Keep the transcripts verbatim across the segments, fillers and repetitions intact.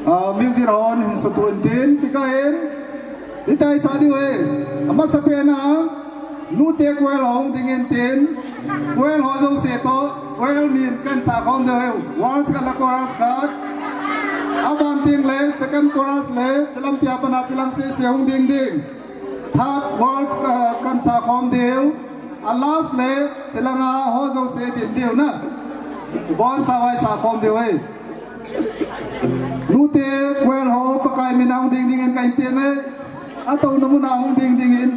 Ah, music hon hin sutu intin, chika in. Hitia sa diu e. Amasa pen a, nute choir hung ding intin. Choir ho jouse toh, choir min kan sa khom diu e. Verse khat le chorus khat. Aban ding le, second chorus le, chilam pia pana chilam sese hung ding ding. Third verse, ah, kan sa khom diu. A last le, chilanga ho jouse din diu na. Bon sa vai sa khom diu e. Nute, choir ho, Pakai mina hung ding ding in ka intin e. Atouna muna hung ding ding in.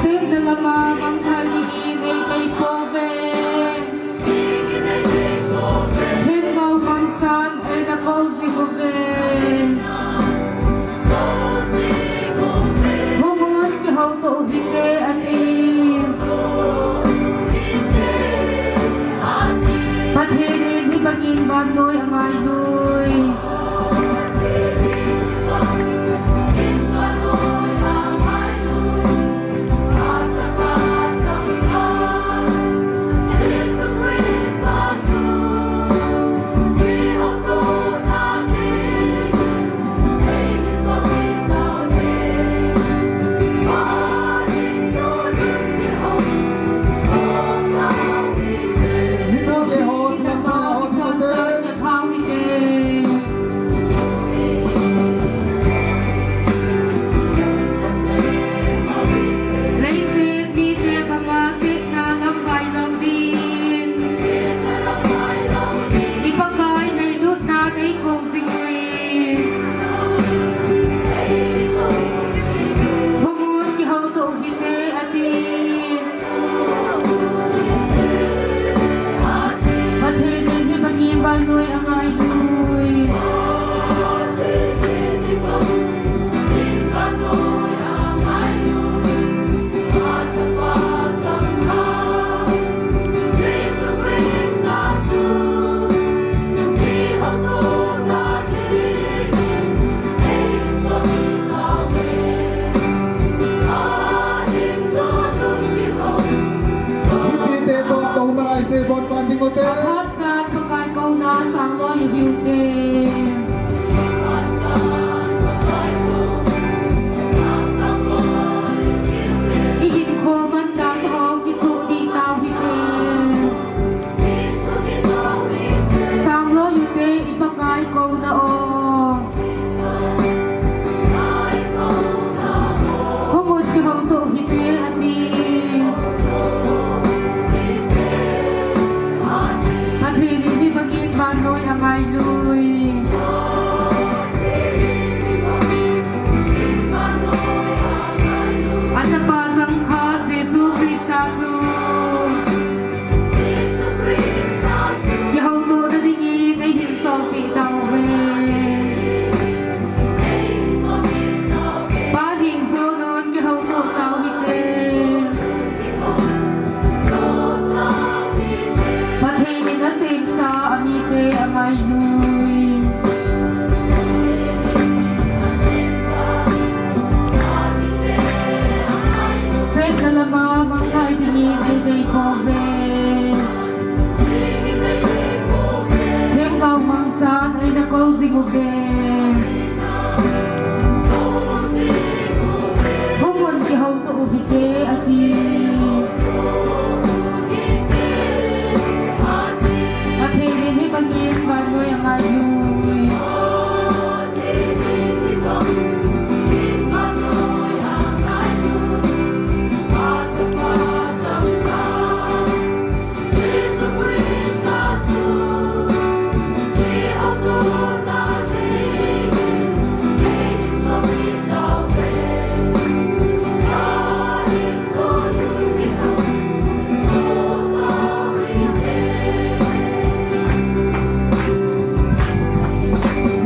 Sep na lama mangthai ding in nei tei pouve. Themgao mangchan eina kou jing uve. Hung un kihoutoh u hite ati. Pathen in hibangin vannoi angailui. Leiset mite banga setna lam vai lou din. I Pakai neilutna nei kou jing uve. Hung un kihoutoh u hite ati. Pathen in hibangin vannoi angailui. Mipite toh atouna lai se, bonchan ding u te. Abonchan Pakai kouna sang loi u hiu te. I hinkho mandan ho kisuh ding tau hite. Sang loi u te, i Pakai kouna o. Hung un kihoutoh u hite ati. Pathen in hibangin vannoi angailui. A chapa changkhat Jesu Christa chu kihoutohna dingin eihin solpeh tauve. Pa hing jon un kihoutoh tau hite. Pathen in asemsa amite angailui. Setna lama mangthai dingin nei tei pouve. Themgao mangchan eina kou jing uve. Hung un kihoutoh u hite ati. Pathen in hibangin vannoi angailui.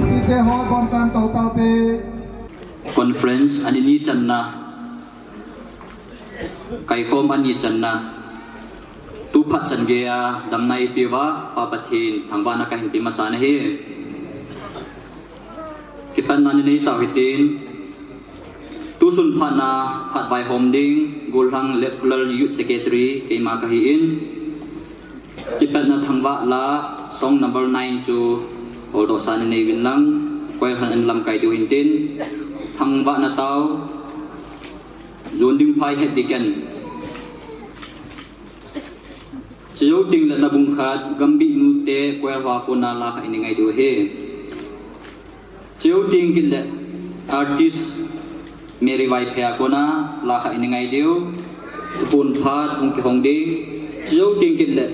Mipite ho bonchan tou taute. Conference ani ni channa, kaikhom ani channa, Tuphat chan geiya damna eipeuva Pa Pathen thangvahna kahin pe masa nahi. Kipatna nei tau hitin. Tusun phatna phat vaihom ding, Gollhang Lep Kulal Youth Secretary keima kahin. Kipatna thangvah la, song number nine chu holdoh sa nei uvin lang, choir hon alamkai diu hintin. Thangvahna tau, Jonding Phai, Head Deacon. Chujou tengle la bung khat, Gambih Nute, choir ho a kona la khat inei ngai diu ahi. Chujou teng kit le artist Mary Vaiphei a kona la khat inei ngai diu. Thupon phat hung kihong ding. Chujou teng kit le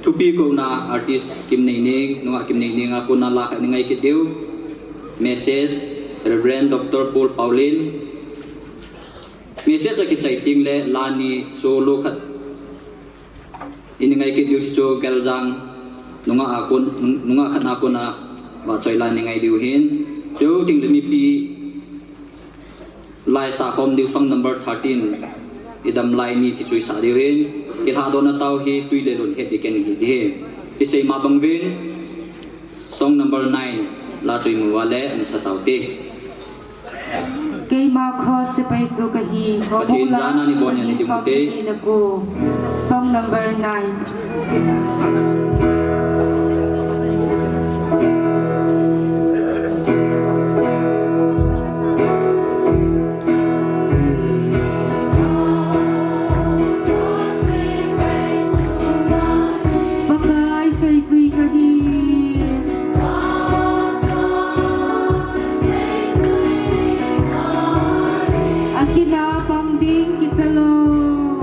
thupi kona artist Kimneineng, nungah Kimneineng a kona la khat inei ngai kit diu. Message, Reverend Doctor Paul Paulin. Message a kichai tengle la ni solo khat inei ngai kit diu, chuchu Geljang nungah a kon, nungah khat a kona vahchoi la inei ngai diu hin. Chujou tengle mipi la isakhom diu, song number thirteen, Idam Lai Ni, tichu isah diu hin. Kilhadohna tau hi Tui le Lun, Head Deacon hi ding ahi. Isei ma bang uvin, song number nine, la chu imu uva le ana sa taute. Keima Cross sepai chu kahi. Pathen jana ni bon ya ni diu te. Song number nine. Pakai seijui kahi. Akin a pang ding kicha lou.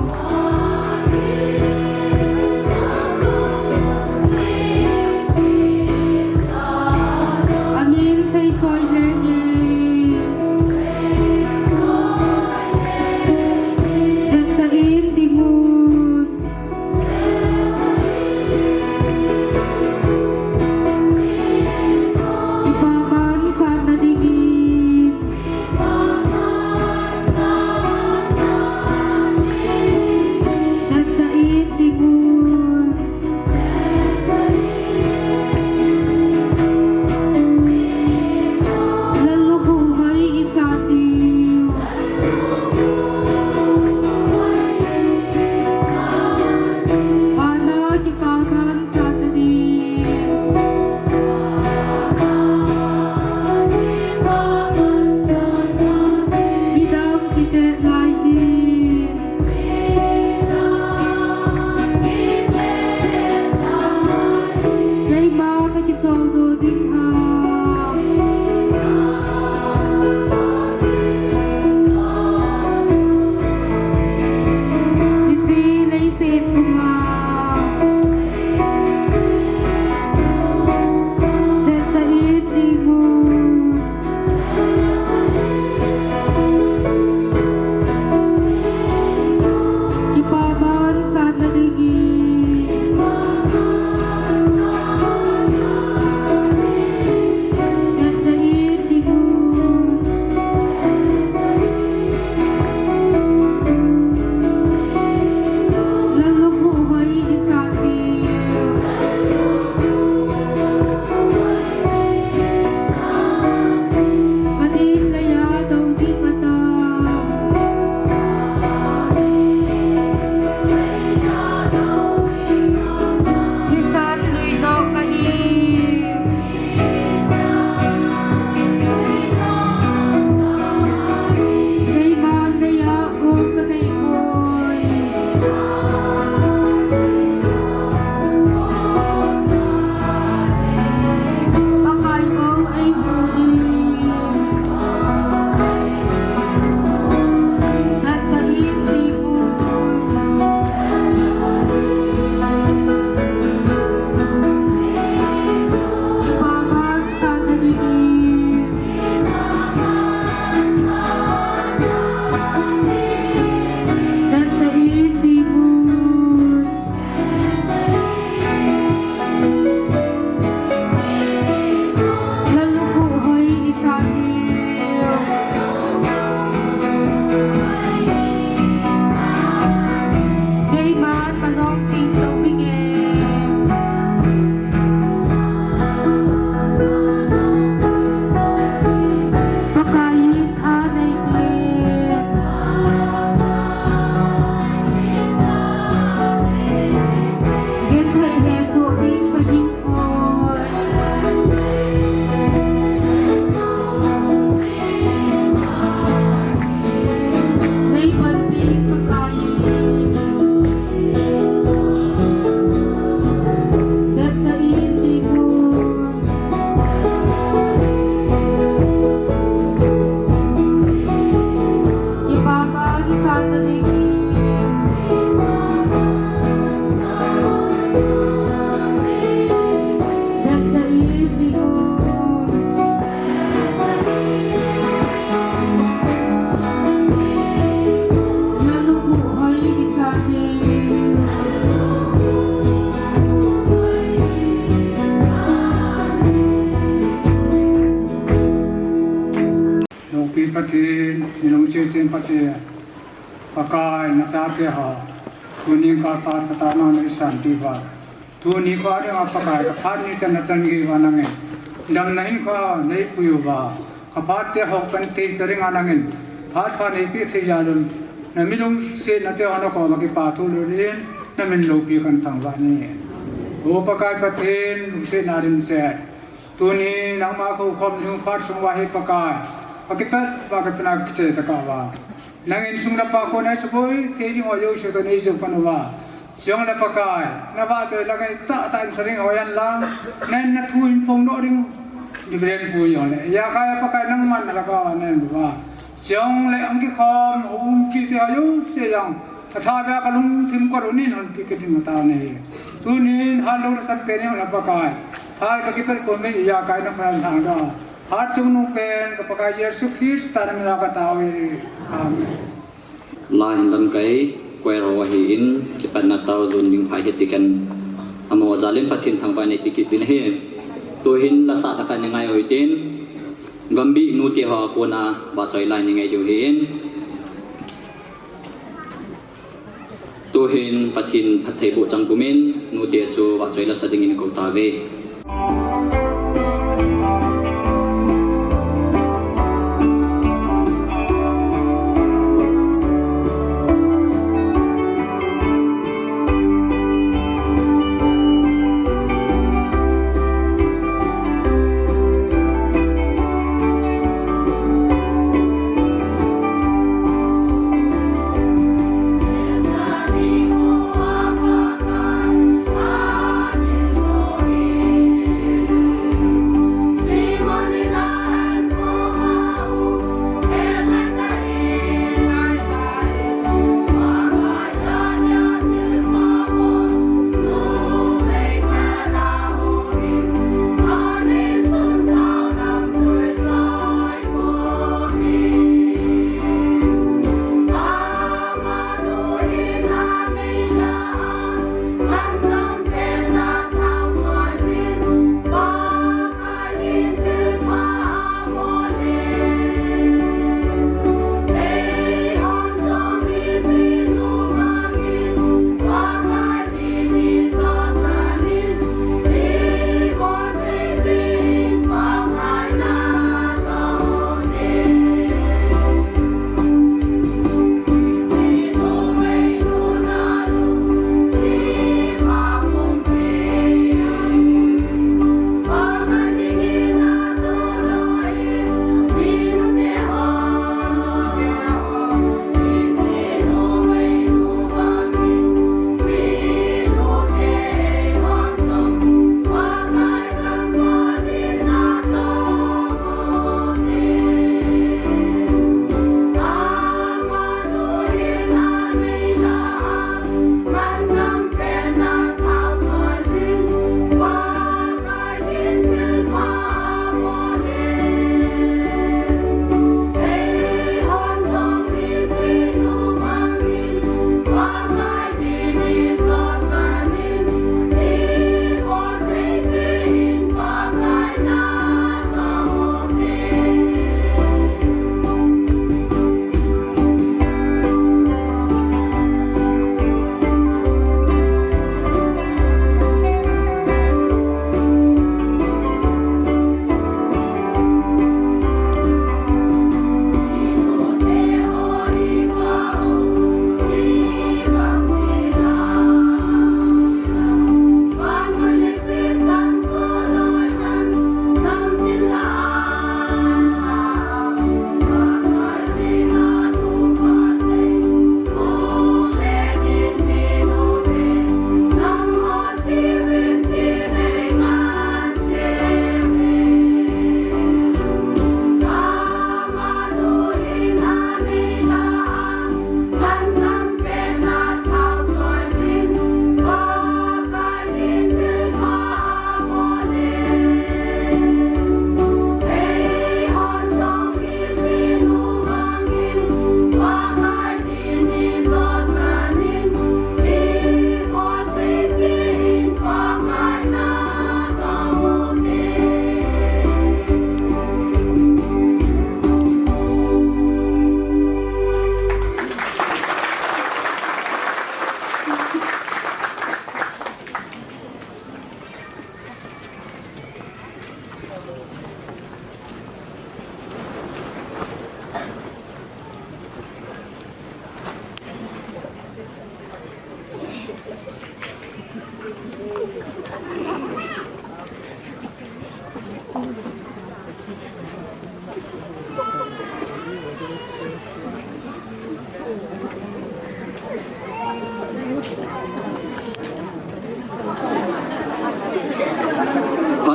Pakai, nachate ho, tuni ka phat katahna neisan diuva, tuni kho dinga Pakai, ka phat ni chan nachan gei uva nangin damna hinkho neipui uva, ka phat te ho kan tei ta dinga nangin phat pha neipe thei jal un, nami lungsetnate ho nakoma kipa thu lolhin, namin loupi kan thangvah in. O Pakai Pathen, lungsetna dimset, tuni nangma kho khom ding phat sung uva hi Pakai, ka kipat uva ka pina kichai ta kah uva, nangin sum le pai a kon a suboi thei ding ho jouse toh neijou pan uva, chule Pakai, navahchoi lang ngai tahtah in sa ding ho hen lang, nangin nathu hin phong doh ding, Reverend pu jong le, ijakai a Pakai nangman nalhagao a nahin uva, chule hung kikhom, hung kiti ho jouse jong, atha beh a kalungthim kot u nin honpi kit ding ahitai. Tunin hat lou nasan pen in Pakai, hat ka kipat kon in ijakai na pran thang doh, hat chungnung pen ka Pakai Jesu Christa namin a katao e. Amen. La hin lamkai, choir ho ahin, kipatna tao jon ding phat hi deacon amaho jal in Pathen thangvah in eipe kit ding ahi. Tuhin la sahna khat nei ngai u hitin, Gambih nute ho a kona vahchoi la nei ngai diu ahin. Tuhin Pathen phattheiboh chang pumin, nute chu vahchoi la sa dingin kou tauve.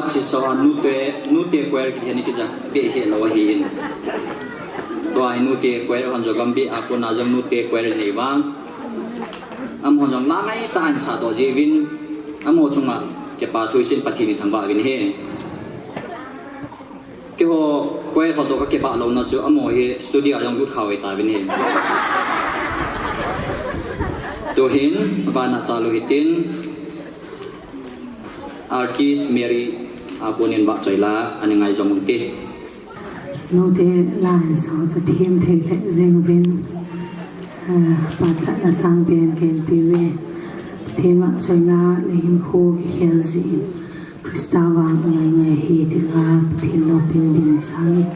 Siso a nute, nute choir kiti hi kijah beh hilou ahin. Tua hi nute choir hon jong gam beh a kona jong nute choir nei vang. Amaho jong la ngaitah in sa doh jiuvin. Amaho chunga kipa thu isin Pathen ithangvah uvin ahi. Keiho choir ho toh kakipah louna chu amaho hi studio a jong lut kha hoi tauvin ahi. Tuhin, abana chalu hitin, artist Mary a konin vahchoi la ana ngai jom uvin te. Nute la in sao chu thim thei lheh jeng uvin, ah, pachatna sangpen kahin pe uve. Pathen vahchoina le hinkho kikhel jeh in Christa vang angai ngai hi dinga Pathen loupina ding sangin.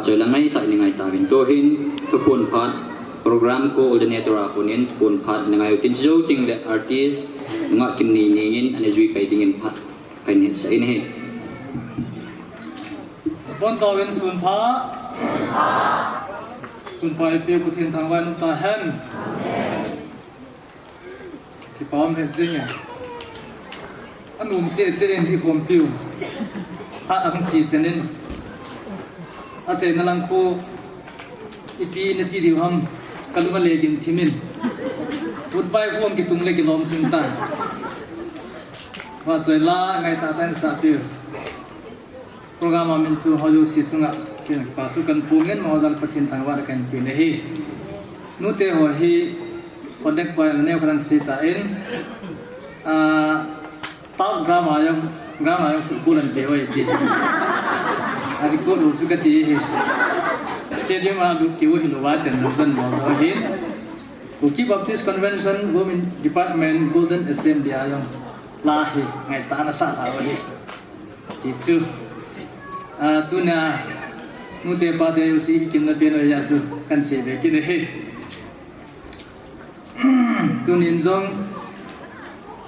Vachoi la ngaitah in ngai tauvin, tuhin thuphon phat program coordinator a konin thuphon phat in ngai utin, chujou tengle artist nungah Kimneini in ana jui pai dingin phat kahin hetsah in ahi. Bonchauvin sunpha. Sunpha eipeu Pathen thangvah in umtahen. Kipa um hel jenge. Anom cheh cheh in ikhompiu. Hat ahung chi chen in. Achaina lang khu ipi nati diu ham, kalung ale gim thim in. Vutvai khu kitung le kilom thim tan. Vachoi la ngaitah tah in sahpiu. Program a min chu ho jouse chunga kipathu kahin phongin, amaho jal Pathen thangvah kahin pe ahi. Nute ho hi contact point la neo khat ana sei tan, ah, Tao ground a jong, ground a jong football ana pe uve ti. A record u chu kati ahi. Stadium a lut tiu hilou va chen lou jan bol lou ahin. Kuki Baptist Convention Women Department Golden Assembly a jong la hi ngaitah in asah tauve. Ti chu. Ah, tunia nute pate jouse kikimna pen u ahi jeh a chu kahin sei be kit ahi. Tunin jong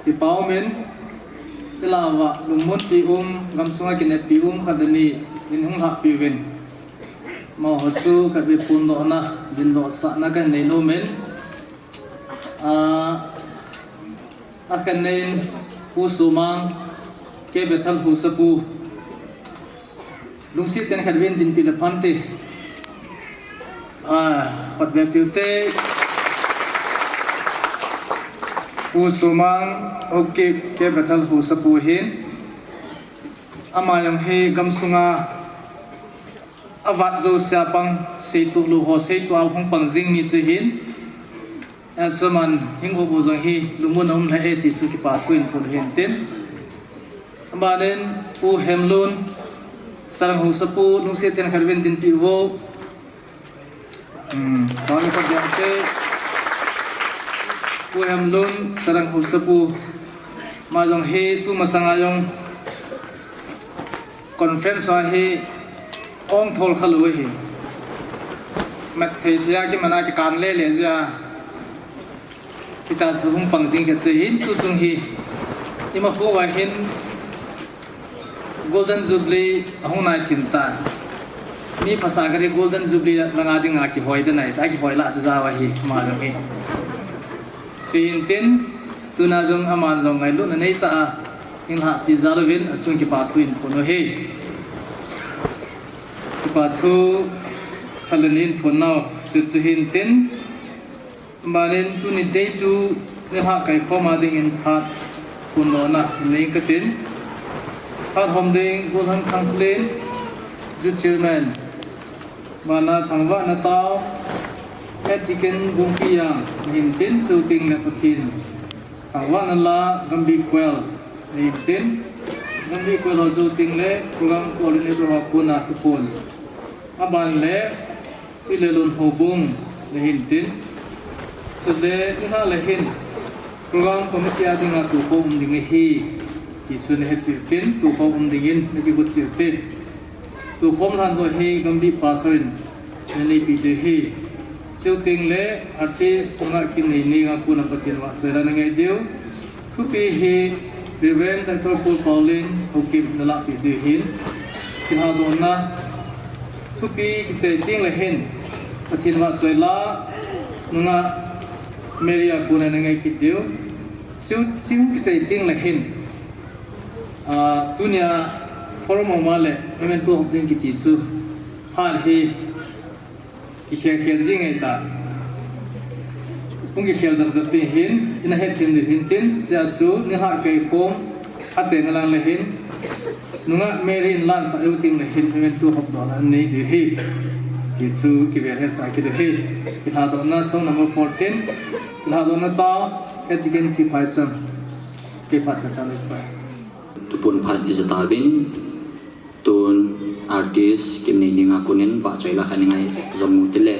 kipa umin, ilah uva lungmonpi um, gamsunga kineppi um khat le ni in hung lhahpi uvin. Amaho chu khatvei phondohna, dindohsahna kahin nei nomin. Ah, akhat nei in Pu Somang, K Bethel Haosapu. Lungset tah in khatvei in dinpi le phante. Ah, pat be piu te. Pu Somang, Haokip, K Bethel Haosapu ahin. Ama jong hi gamsunga avat jousea pang, seitoh lou ho seitoh a hung pang jing mi chu ahin. Achuman hung upa jong hi lungmonna um lheh e ti chu kipathu in phon u hintin. Abanin Pu Hemlun, Sarang Haosapu, lungset tah in khatvei in dinpi uvo. Hmm, pami pat jong te. Pu Hemlun, Sarang Haosapu, ama jong hi tumasanga jong conference a hi ong thol kha lou ahi. Mat thei thei a kiman a kikan le le jeh a. Hitia chu hung pang jing khat chu ahin, tuchung hi imakhouva hin Golden Jubilee ahung nai thim tan. Mi phasah khat hi Golden Jubilee langa dinga kihoi dan ahi, akihoi lah chu jao ahi, ama jong hi. Chuhintin, tuna jong aman jong ngailutna neitah a, hinlhahpi jal uvin, asung kipathu in phon u ahi. Kipathu khat le ni in phon nau, chu chu hintin, abanin tuni date two nilhah kaikhom a dingin phat phondohna nei katin. Phat hom ding Golhang Thangkholin, Youth Chairman, abana Thangvahna Tao, Head Deacon Bungpijang, nahin tin, chuteng le Pathen thangvahna la Gambih Choir, nahin tin, Gambih Choir ho chuteng le Program Coordinator ho kona thuphon. Aban le Pi Lelun Houbung, nahin tin. Chule nilhah le hin Program Committee a dinga tukhom um ding ahi, ti chu nahet cheh utin, tukhom um dingin nakigot cheh ute. Tukhom lhandoh hi Gambih Pastor in naneipi diu ahi. Chuteng le artist nungah Kimneini a kona Pathen vahchoi la nangai diu. Thupi hi Reverend Doctor Paul Paulin Haokip nalahpeh diu ahin, kilhadohna thupi kichai teng le hin Pathen vahchoi la nungah Mary a kona nangai kit diu. Chu, chu kichai teng le hin, ah, tunia forum a um a le memento hop ding kiti chu phat hi kikhel khel jing ahitai. Hung kikhel jap jap ding ahin, ina het them diu hintin, chea chu nilhah kaikhom achaina lang le hin, nungah Mary in lansah lou teng le hin, memento hopdohna nei diu ahi, ti chu kivel hetsah kit u ahi. Kilhadohna song number fourteen, kilhadohna tao, Head Deacon T. Phaicham, kei phat sa ta le pai. Thuphon phat ija tauvin, tun artist Kimneini a konin vahchoi la khat ngai jom u tile.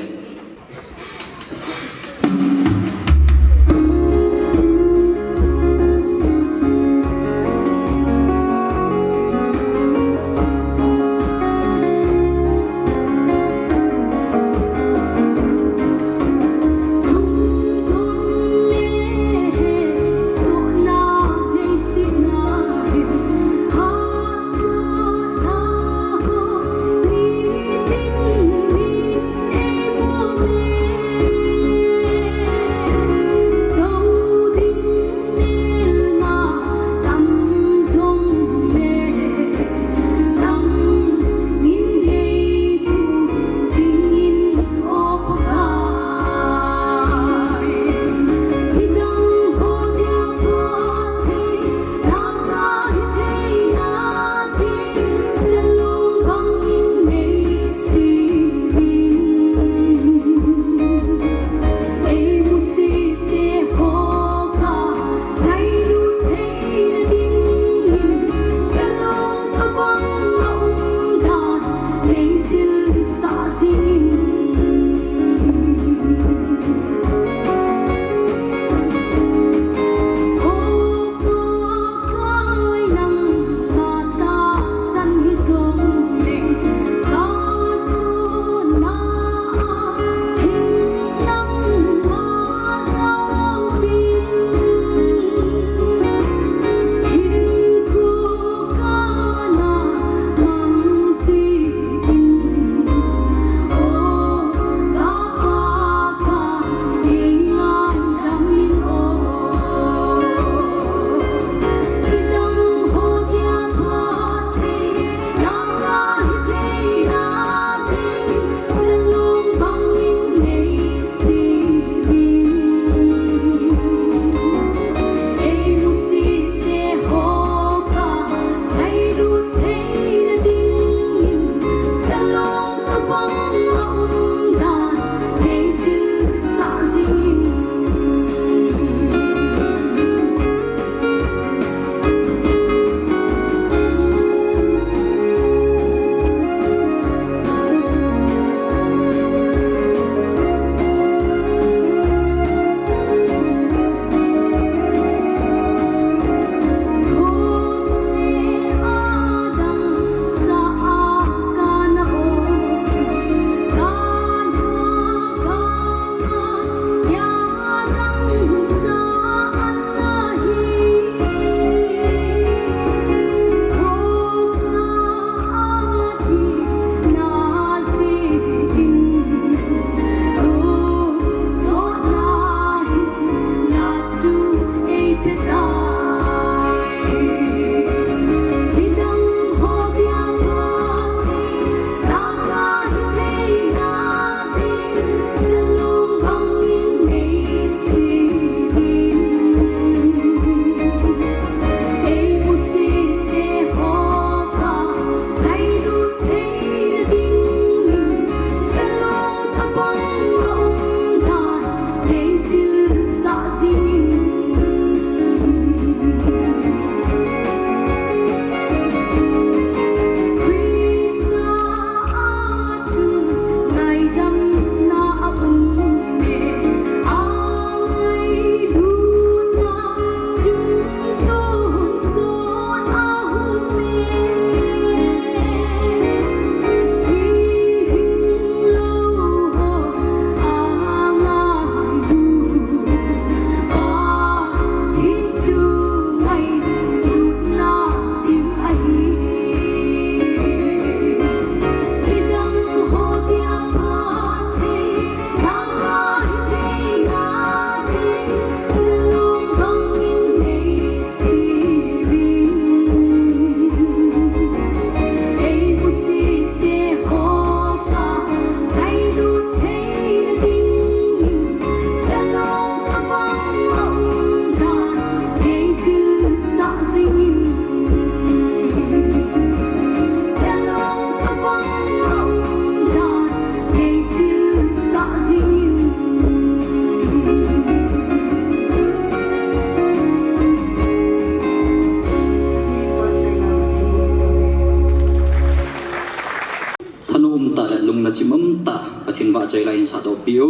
Pathen vahchoi la hin sahdoh piu.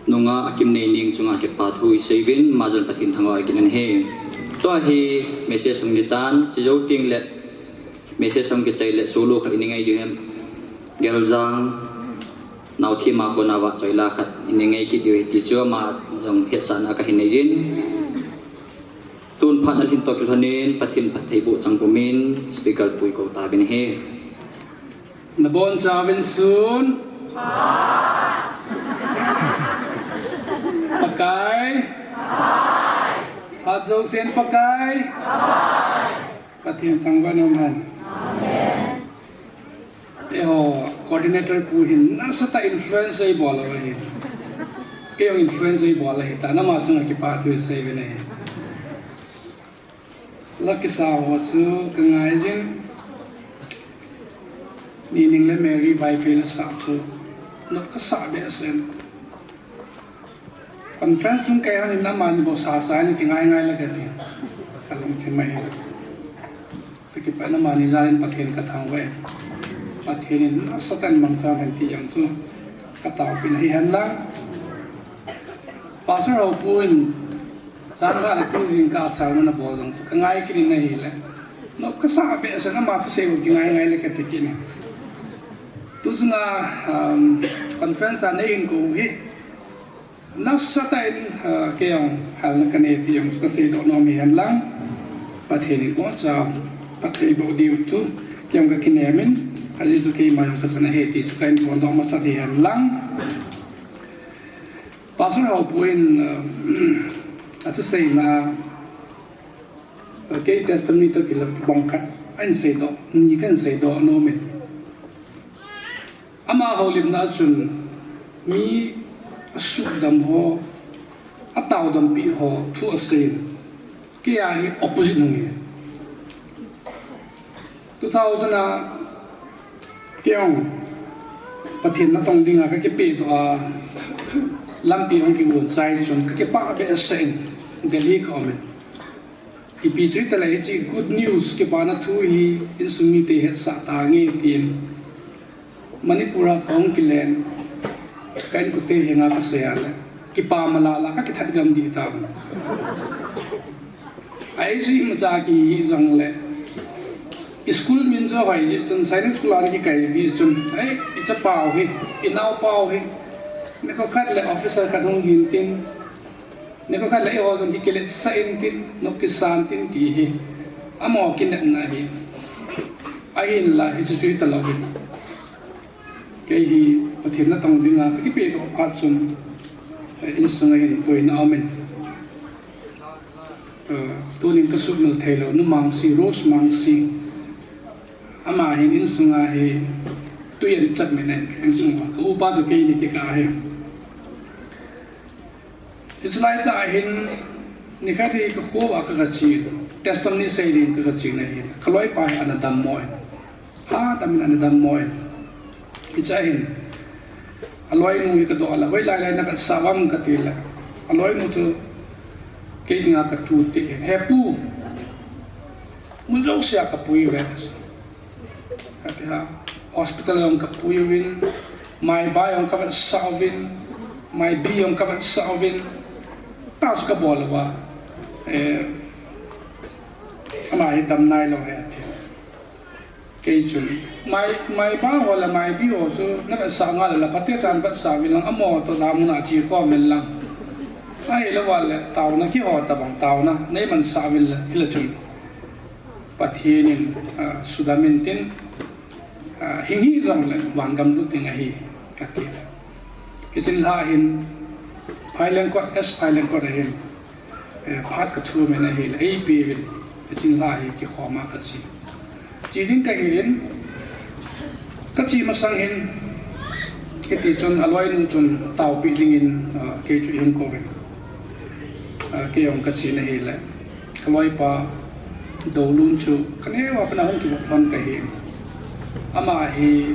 Nunga Akimnei Neng chunga kipa thu isei uvin, ama jong Pathen thangvah in ahin. Tua hi message hung hitan, chujou tengle message hung kichai le solo khat inei ngai diu ahin. Geljang, naothima kona vahchoi la khat inei ngai kit diu ahi ti chu ama jong hetsahna kahin nei jin. Tun phat nalhin toh kilhonin, Pathen phattheiboh chang pumin, speaker pu ikou tauvin ahi. Nabonchauvin sun. Pakai. Phat jousen Pakai. Pathen thangvah in umhen. Eiho coordinator pu hin nasatah in influence eibol uve. Kei jong influence eibol ahitan, ama chunga kipa thu isei uvin ahi. La kisa ho chu kangai jin. Nining le Mary Vaiphei la sah chu, nop kasah behseh in. Conference chung kei hon in amani bou sasa in kingai ngai le kati. Kalungthim ahi. Kakipah in amani jal in Pathen kathangvah e. Pathen in nasatah in mangcha hen ti jong chu kataopina hihen lang. Pastor Haopu in, jan khat le tu jingkah sermon abol jong chu kangai kit in ahile, nop kasah behseh in ama thusei u kingai ngai le kati kit in. Tuchunga, um, conference a neihin kou hi, nasatah in, uh, kei jong halna kanei ti jong chu kaseidoh nom hihen lang. Pathen in iboncha phattheiboh diu chu kei jong kakinem in, ajeh chu keima jong kachan ahi ti chu kahin phondoh masat hihen lang. Pastor Haopu in, uh, athuseina, uh, kei testimony toh kilhon bang khat ahin seidoh, ni kahin seidoh nom in. Ama houlimna a chun mi asukdam ho, ataodampi ho thu asei in. Kei a hi opposite hung hi. Two thousand a kei jong Pathen natong dinga kakipehdoh a, lampi hung kigon chai chun kakipah behseh in Delhi kaum in. Ipi chu hitaleh hiche good news kipana thu hi insung mite hetsah tange tin Manipur a kahung kilen, ka inkote henga kasei a le, kipa malala kakithat gam dih tauvin. Ahi chu imacha kihi jongle, school min chu hoi jeh chun, Sainik School a kikai jeh chun, ei, ichapau hi, inaopau hi, nikho khat le officer khat hung hin tin, nikho khat le eiho jong kikiletsah intin, nop kisan tin ti hi, amaho kinepna ahi. Ahinla hiche chu hitalou in, kei hi Pathen natong dinga kakipehdoh phat chun, insunga hin boina aumin. Tunin kasuhmil theilou Nu Mangsi, Rose Mangsi, ama hin insunga hi tui ahin chatmin ahi, insunga ka upa toh keini kikah ahi. Hiche laitah hin, nikhat hi kakho a kagache, testimony sei ding kagache na hin, kaloipa hi ana dammo in. Hadam in ana dammo in. Hichea hin, aloinu hi kadoh a le, hoilai lai navetsah uvem katile, aloinu chu kei dinga katute in, He pu, mun jousea kapui uve. Hospital jong kapui uvin, maiba jong kavetsah uvin, maibi jong kavetsah uvin, tah chu kabol uva, ama hi dam nailou ahi ati. Kei chun, mai, maiba ho le maibi ho chu navetsah ngal le, phatechan vetsah uvin lang, amaho toh damuna che khom uvin lang. Ahilouva le, taona keiho tobang taona neimansah uvin le, hile chun Pathen in, sudam intin, hing hijongle vangam lut ding ahi, kati. Hiche lha hin, Phailengkot, S Phailengkot a hin, phat kathum in ahile, eipeuvin, hiche lha hi kikhoma kache. Che ding kahin, kache masang hin, hitichun aloinu chun taopeh dingin, kei chu eihung kouvin. Kei jong kache na hile, kaloipa Doulun chu kaneo a pat a hung kivop lhon kahi. Ama hi,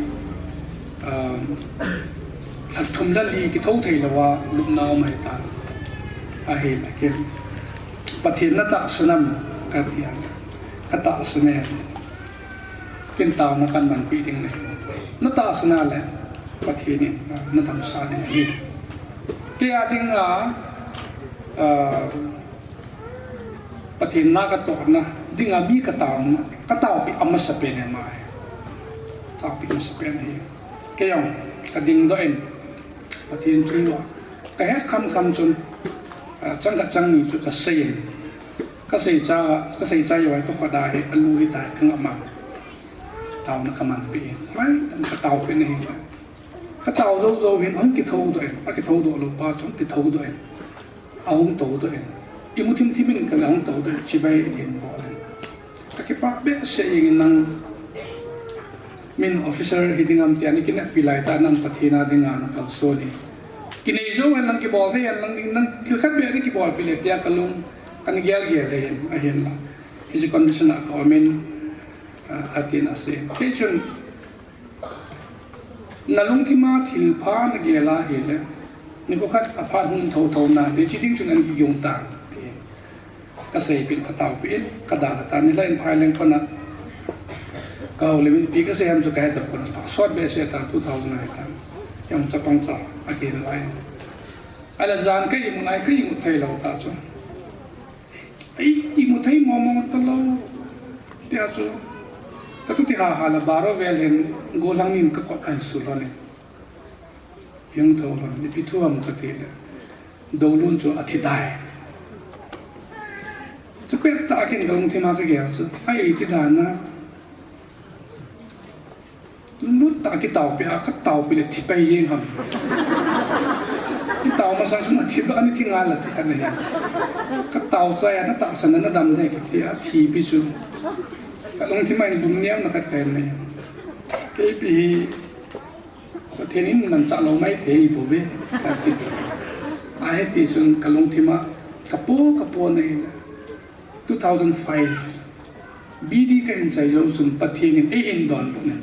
lhathum le li kithou theilouva lupna um ahitan. Ahile ken, Pathen natahsan am, katia, katahsan e. Ken taona kahin manpeh ding ahi. Natahsan a le, Pathen in, ah, na damsah ding ahi. Kei a dinga, ah, Pathen na ka tohna dinga mi ka tauna, ka taopeh amasapen ahi. Taopeh amasapen ahi. Kei jong ka dingdoh in, Pathen thu ka het khamkham chun, ah, chang khat chang ni chu ka sei in. Ka sei cha, ka sei cha jou a toh khat a hi alu hitai ka ngap ma. Taona ka manpeh in. Mai, ka taopeh in ahi. Ka tao jou jou hin ahung kithoudoh in, akithoudoh lou pa chu ahung kithoudoh in, ahung toudoh in. Imu thim thim in kave, ahung toudoh in, chibai in bol in. Ka kipah behseh jeng in, nang min officer hi ding ham tia na kineppi lai tah, nang Pathen a dinga na kalson hi. Kinei jou hen lang, kibol thei hen lang, nang thil khat beh na kibolpi le tia ka lung kana gel gel le hin, ahinla hiche condition a ka um in, ah, atin asei. Kei chun, na lungthim a thil pha na gel a hile, nikho khat aphat hung thou thou nante, chi ding chun ana kigong tan, ti ka seipeh in, ka taopeh in, ka dalha tan, nilhah in phai leng kona ka houlim in, ipi ka sei ham chu ka he tapon, sot behseh tan, two thousand ahi tan, jong chapang cha, akilai. Ahile jan ka imut nai, ka imut thei lou ta chu. Ei, imut thei mong mong talou. Tia chu, ka tu ti ha ha la baro vel hin, gollhang nin ka kot ka hin sul lhon in. Hung thou lhon, ipi thu ham ka ti le, Doulun chu athi tai. Chu pet tah a ken ka lungthim a ka gel chu, ai ti dan a. Lut tah a kitaopeh a, ka taopeh le thi pai jeng ham. Kitao masa chun athi toh, ana thi ngal a chu ka nei. Ka tao chai a, na tahsan a na dam ding kati a, thi pi chu. Ka lungthim a hin lungneona khat ka nei. Kei ipi hi, Pathen in manchah lou mai thei bou ve, ka ti. Ahi ti chun ka lungthim a, ka po, ka po na in. Two thousand five, B D ka hin chai jou chun Pathen in eihin donbut in.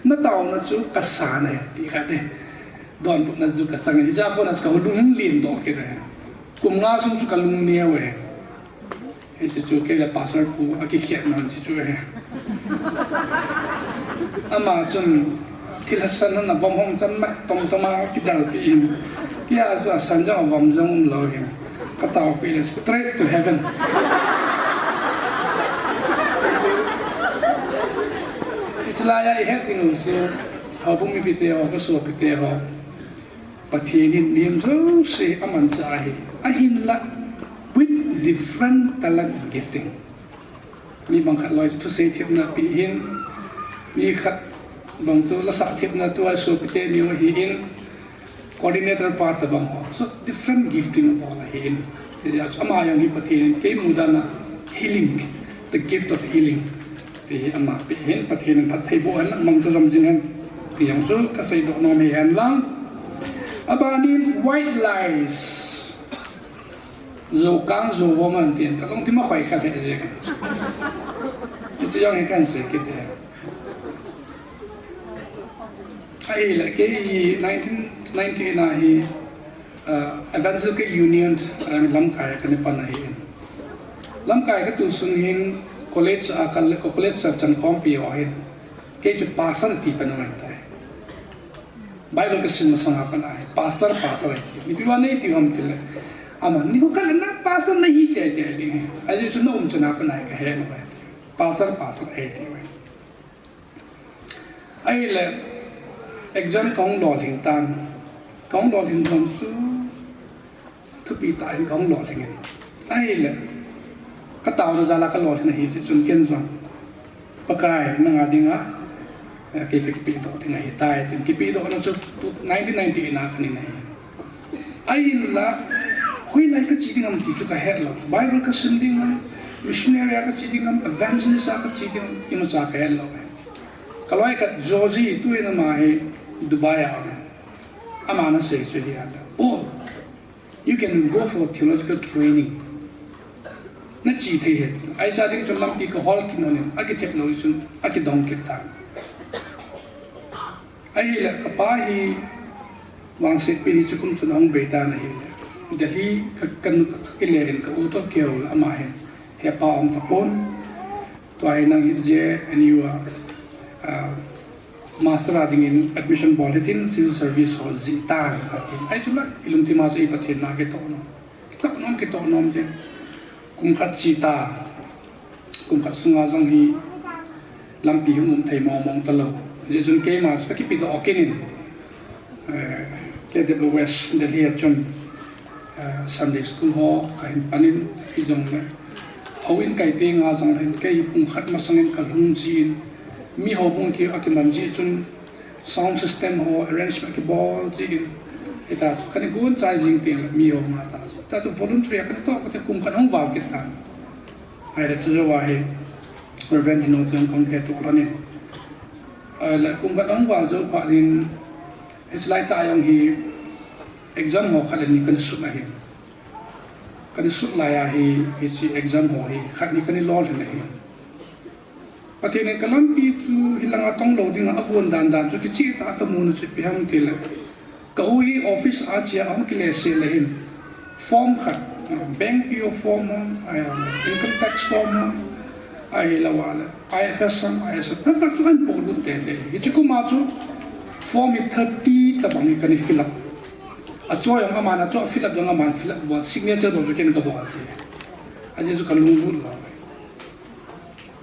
Na taona chu ka sa na e, ti khat e. Donbutna chu ka chang in. Hijeh a kona chu ka lung lin doh kit e. Kum nga sung chu ka lung neo e. Hiche chu kei le Pastor pu a kikhetna chu chu e. Ama chun Thil hasan na vom hong chan ma tom tom a kidalpeh in. Kei a chu asan jong avom jong umlou hin. Ka taopeh le straight to heaven. Hiche lai a i het ding u chu, houbung mipite ho, ka sopite ho. Pathen in mihem jouse amanchah ahi. Ahinla with different talent and gifting. Mi bang khat loi chu thusei thepna pi hin, mi khat bang chu lasah thepna tua sopite mi ahi in, coordinator pa tabang ho. So different gifting of all ahi in. Hijeh a chu ama jong hi Pathen in kei mudan a healing, the gift of healing. Ti hi ama pi hin Pathen in phatthei boh hen, mang chu jom jing hen. Ti jong chu ka seidoh nom ahi hen lang. Abanin white lies. Jou kang jou vom an tin, ka lungthim a khoi kha lheh jeng. Hiche jong hi kahin sei kit e. Ahile, kei hi nineteen ninety-eight a hi, ah, Evangelical Union, ah, lamkai a kana pan ahi. Lamkai ka tu sung hin college a ka, college a chan khompi ho hin. Kei chu pastor ti pan u ahitai. Bible ka sim masang a pat a hi, pastor, pastor ahi ti. Ipi vang nei ti ham tile, ama, nikho khat le nang pastor nahi tei tei ding ahi. Ajeh chu na umchan a pat a hi ka he lou ahi. Pastor, pastor ahi ti uve. Ahile, exam kahung lolhing tan. Kahung lolhing tan chu, thupi tah in kahung lolhing in. Ahile, ka taona jal a ka lolhin ahi jeh chun ken jong, Pakai, nanga dinga, eh, kei ka kipehdoh ding ahitai, tin kipehdohna chu nineteen ninety-eight a kahin nei ahi. Ahinla, hoilai kache ding ham ti chu ka het lou. Bible ka sim ding ham, missionary a kache ding ham, evangelist a kache ding ham, imacha ka het lou. Ka loi khat Georgie, tu in ama hi Dubai a um e. Ama na sei chu hi a ta. Oh, You can go for theological training. Na che thei ahi. Ahi cha ding chun lampi ka hol kit lhon in, akithep lou chun, akidong kit tan. Ahile, ka pa hi vangsetpi ni chu kum chun ahung bei tan ahile. Delhi ka, ka nu ka kile in ka u toh kihou le ama hin. He pa um tapon. Tua hi nang hi J N U a, ah, Master a dingin admission bol hitin civil service ho jih tan atin. Ahi chu la, ilungthim a chu i Pathen na kitoh nom. Kitoh nom, kitoh nom te. Kum khat che ta. Kum khat sunga jong hi lampi hung um thei mong mong talou. Hijeh chun keima chu ka kipedoh kit in, eh, K W S Delhi a chun, eh, Sunday school ho ka hin pan in, hijongle houin kai tenga jong hin kei hi kum khat masang in ka lhung jin, mi houbung ki, akiman jeh chun sound system ho arrangement kibol jin, hita chu ka ni gon chai jing teng le mi ho nga ta chu. Ta chu voluntary a ka ni toh kate kum khat hung val kit tan. Ahile chu jou a hi Reverend Dino chun kong khe tuk lhon in. Ahile kum khat hung val jou phat in, hiche lai tah jong hi exam ho khat le ni ka ni sut ahi. Ka ni sut lai a hi, hiche exam ho hi khat ni ka ni lolhin ahi. Pathen in ka lampi chu hilanga tong lou dinga agon dan dan chu kicheh tah a ka mun u chu ipi ham tile, ka u hi office a che a ahung kile sel le hin form khat, bank P O form ho, ah, income tax form ho, ahilou le I F S ham, I S S ham, khat khat chu ahin polut tete. Hiche kum a chu form hi thirty tabang hi ka ni fill up. Achoi jong aman achoi fill up jong aman fill up bol, signature bol chu ken ka bol e. Ajeh chu ka lunglut lou.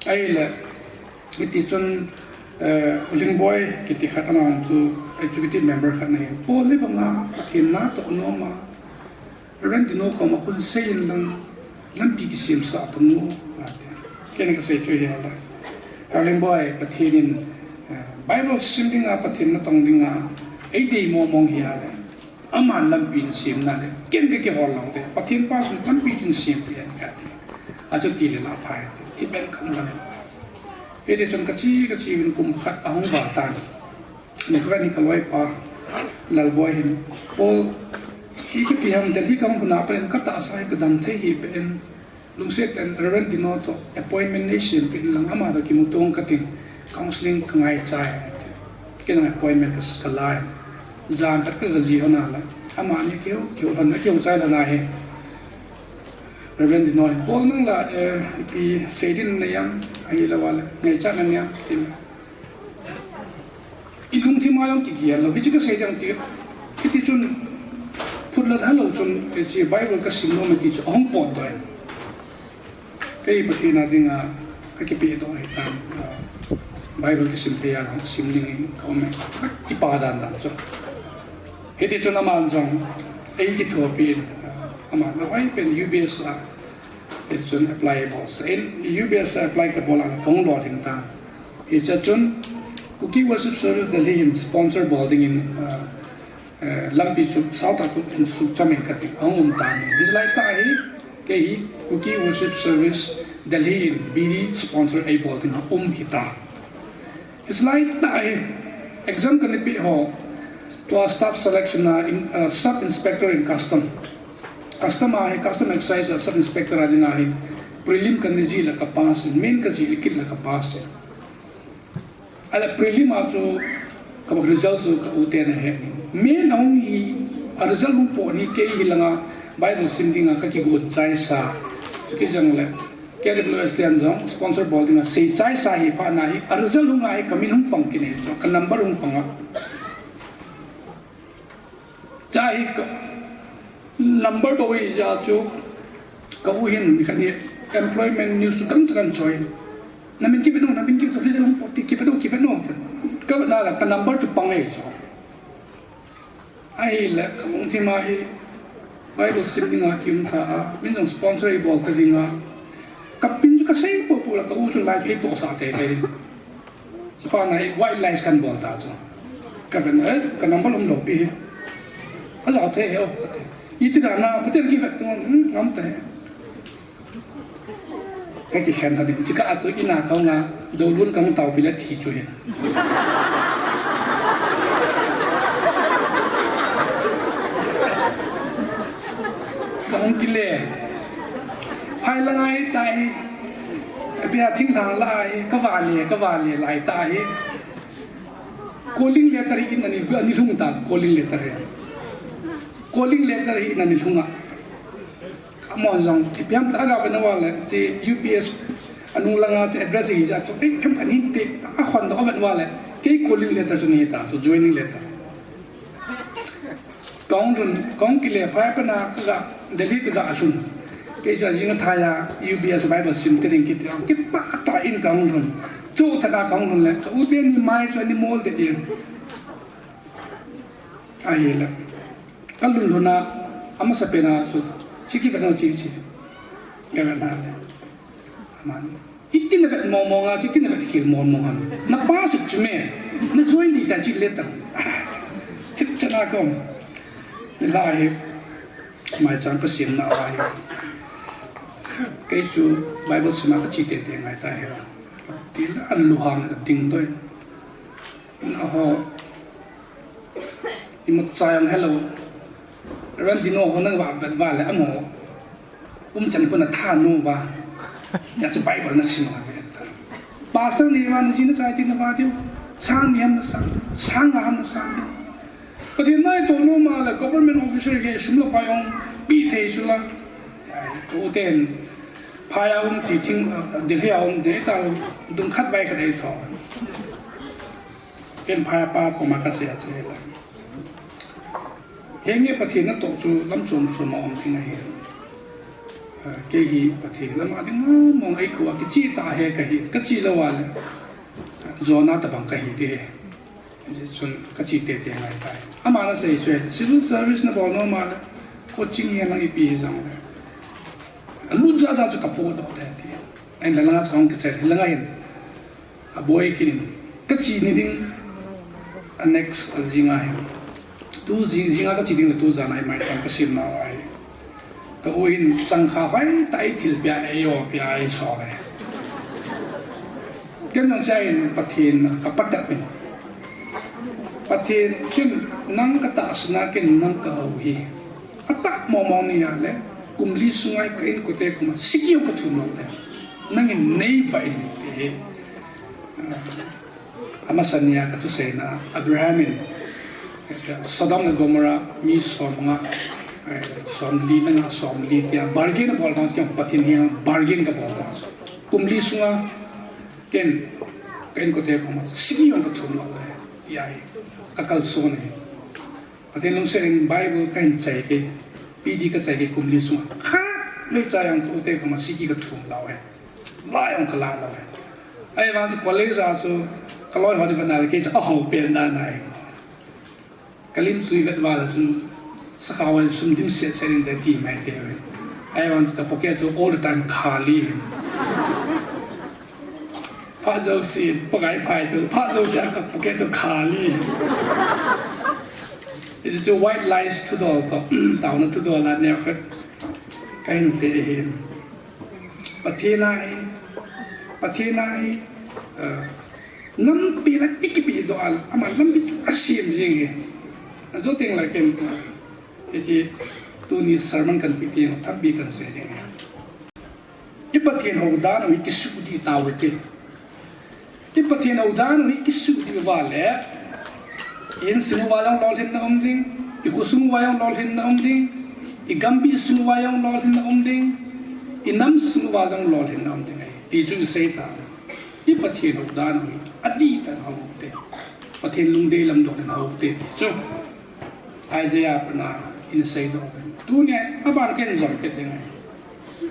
Ahile, hiti chun, eh, U Lhingboi kiti khat, ama chu executive member khat ahin. Paul le banga Pathen natoh nom a, Reverend Dino koma khun seiyin lang, lampi kisemsah tamo, ati. Ken ka sei chu hi ahile, U Lhingboi, Pathen in, eh, Bible sim dinga, Pathen natong dinga eidei mong mong hi ahile, aman lampi in sem nale, ken ka kihol lou le, Pathen pa chun lampi chun sempeh hen kati. Achuti le la phai, thi ben kan la. Hiti chun ka che, ka che uvin kum khat ahung val tan. Nikhat hi ka loipa Lalboi hin, Paul, ipi ti ham, Delhi ka hung lhun a pat in ka tahsa hi ka dam thei hih beh in, lungset tah in Reverend Dino toh appointment nei sempeh in lang, ama toh kimuto ing katin, counseling ka ngaicha e. Ken jong appointment ka, ka la e. Jan khat ka, ka jih lhon a le, amani kihou, kihou lhon, kihou chai lhon ahi. Reverend Dino hin, Paul, nang la, eh, ipi sei din nanei ham, ahilou le ngaichat nanei ham, tin. I lungthim a jong kigel lou, hiche ka sei ding ti, hiti chun phutlat helou chun, hiche Bible ka sim nom e ti chu ahung potdoh in. Kei Pathen a dinga ka kipedoh ahitan, ah, Bible kisim thei a sim dingin ka um e, ka kipa dan dan chu. Hiti chun aman jong ei kithopi in, ah, aman ahoipen U B S a, hiti chun apply bol sa in, U B S a apply ka bol a kahung lolhing tan. Hiche chun Kuki Worship Service Delhi hin sponsor bol dingin, ah, eh, lampi chu South a chu hin suhcham in kati, ahung um tan. Hiche lai tah hi, kei hi Kuki Worship Service Delhi in B D sponsor eibol dinga um hita. Hiche lai tah hi, exam ka ni peh ho, tua staff selection a in, uh, Sub Inspector in Custom. Custom a hi, Custom Excise a Sub Inspector a dinga hi, prelim ka ni jih le ka pass in, main ka jih le kit le ka pass in. Ahile prelim a chu ka result chu ka u ten ahe. Main ahung hi, a result hung pot hi kei hilanga Bible sim dinga ka kigon chaisa. Chuti jongle K W S ten jong sponsor bol dinga sei chaisa hi phat na hi, a result hung a hi ka min hung pang kit e chu, ka number hung pang a. Chua hi ka number bou hi jeh chu ka u hin nikhat hi employment news chu dang chu kan choi. Na min kivet nom, na min kivet nom, result hung pot ti kivet nom, kivet nom. Ka vet na la ka number chu pang e chu. Ahile ka lungthim a hi Bible sim dinga kium tha a, min jong sponsor eibol ta dinga. Ka pin chu ka sei popo la ka u chu lai hi tohsah tei tei. Chuphat na hi white lies kan bol ta chu. Ka vet, eh, ka number um lou pi hi. Ajao thei e o, kati. Iti dan a, Pathen kivet tu, hmm, ngam ta he. Ka kikhen lhon in, chukah a chu in a kahung a, doulun kahung taopi le thi chu hi. Kahung kile. Phai lang a hi tai. Abia thinglhang la a hi, ka vale, ka vale lai ta hi. Calling letter hi in ani, ani lhung ta, calling letter hi. Calling letter hi in ani lhung a. Amahon jong, ipi ham tia ga vet uva le, hiche U P S anung langa hiche address hi ja chu, eh, phem khat hin ti, akhon doh vet uva le. Kei calling letter chu nahi ta, chu joining letter. Kahung lhun, kahung kile phai pana kaga, Delhi kaga lhun. Kei chu ajing athai a U B S Bible sim te ding kiti. Kipah tah in kahung lhun. Chu thana kahung lhun le, ka u teni mai chu ani mol de in. Ahile. Kalhun lhun a, amasa pena chu, chi kivet nau chi chi. Kavet na le. Aman. Iti navet mong mong a, iti navet khel mong mong ham. Na pass chu me. Na join di ta chi letter. Thip chana kom. Lai hi. Maicham kasim nau ahi. Kei chu Bible sima kachi tete ngai ta hi. Tila alunghang ding doi. Aho. Imacha jong helou. Reverend Dino ho nang va vet va le amo. Umchan ko na tha nu va. Hia chu Bible na sim va. Pastor ni va na ji na chai ti na va diu. Sang ni ham na sang. Sang nga ham na sang diu. Pathen natoh nom a le government officer ke sum la pai ong pi thei chu la. Ko ten. Phai a um ti thing, Delhi a um de ta dung khat vai khat ei tho. Ken phai pa koma kasei a chu la. Henge Pathen natoh chu lam chom chom a um thing ahi. Kei hi Pathen lam a ding mong ei ko a kichi ta he kahi, kachi lou a le. Jona tabang kahi de. Chun kachi tete ngai tai. Ama nasei chu civil service nabol nom a le. Coaching hi nang ipi hi jong le. Alut ja ja chu kapodoh de ti. Ahin la langa chong kichai, langa hin. Aboi kit in, kachi ni ding, a next, ajing a hin. Tu jing, jing a kachi ding le tu jan a hi maicham kasim nau ahi. Ka u hin chang kha vai ta ei thil pia ei o pia ei so le. Ken nang cha in Pathen ka patep in. Pathen ken nang ka tahsan a ken nang ka hou hi. Atah mong mong ni a le, kum li sunga ka inkote koma, siki jong ka thum lou le. Nangin nei va in te. Amasa nia ka thuseina, Abraham in, Sodom le Gomorrah, mi som nga, eh, som li na nga, som li tia, bargain abol ta, tia Pathen hia, bargain kabol ta. Kum li sunga, ken, ka inkote koma, siki jong ka thum lou le, tia hi, ka kalson ahi. Pathen lungset in Bible kahin chai kei, P D kachai kei kum li sunga. Khat vei cha jong ka ute koma siki kathum lou e. La jong kala lou e. Ahivang chu college a chu kaloi ho ni vana kei chu ahou pen dan ahi. Kalim chui vet val a chu sakhao in sum dimset set in de ti mai te ve. Ahivang chu ka pocket chu all the time khali. Phat jouse, Pakai phai tu, phat jouse a ka pocket tu khali. Hichu white lies thudol to, taona thudol a neo khat kahin sei ahi. Pathen a hi, Pathen a hi, eh, nampi la ikipedoh a, ama lampi chu asem jing hi. Ajo teng la ken, hiche tuni sermon kahin pe teng, thampi kahin sei ding ahi. I Pathen hou dan u hi kisuh dih tau hite. I Pathen hou dan u hi kisuh dih uva le, i insung uva jong lolhinna um ding, i khosung uva jong lolhinna um ding, i gambi sung uva jong lolhinna um ding, i nam sung uva jong lolhinna um ding ahi. Ti chu i sei ta. I Pathen hou dan u hi adih tah in hou u hite. Pathen lungdei lam don in hou u hite ti chu. Isaiah pana in seidoh. Tunia, aban kahin jom kit ding ahi.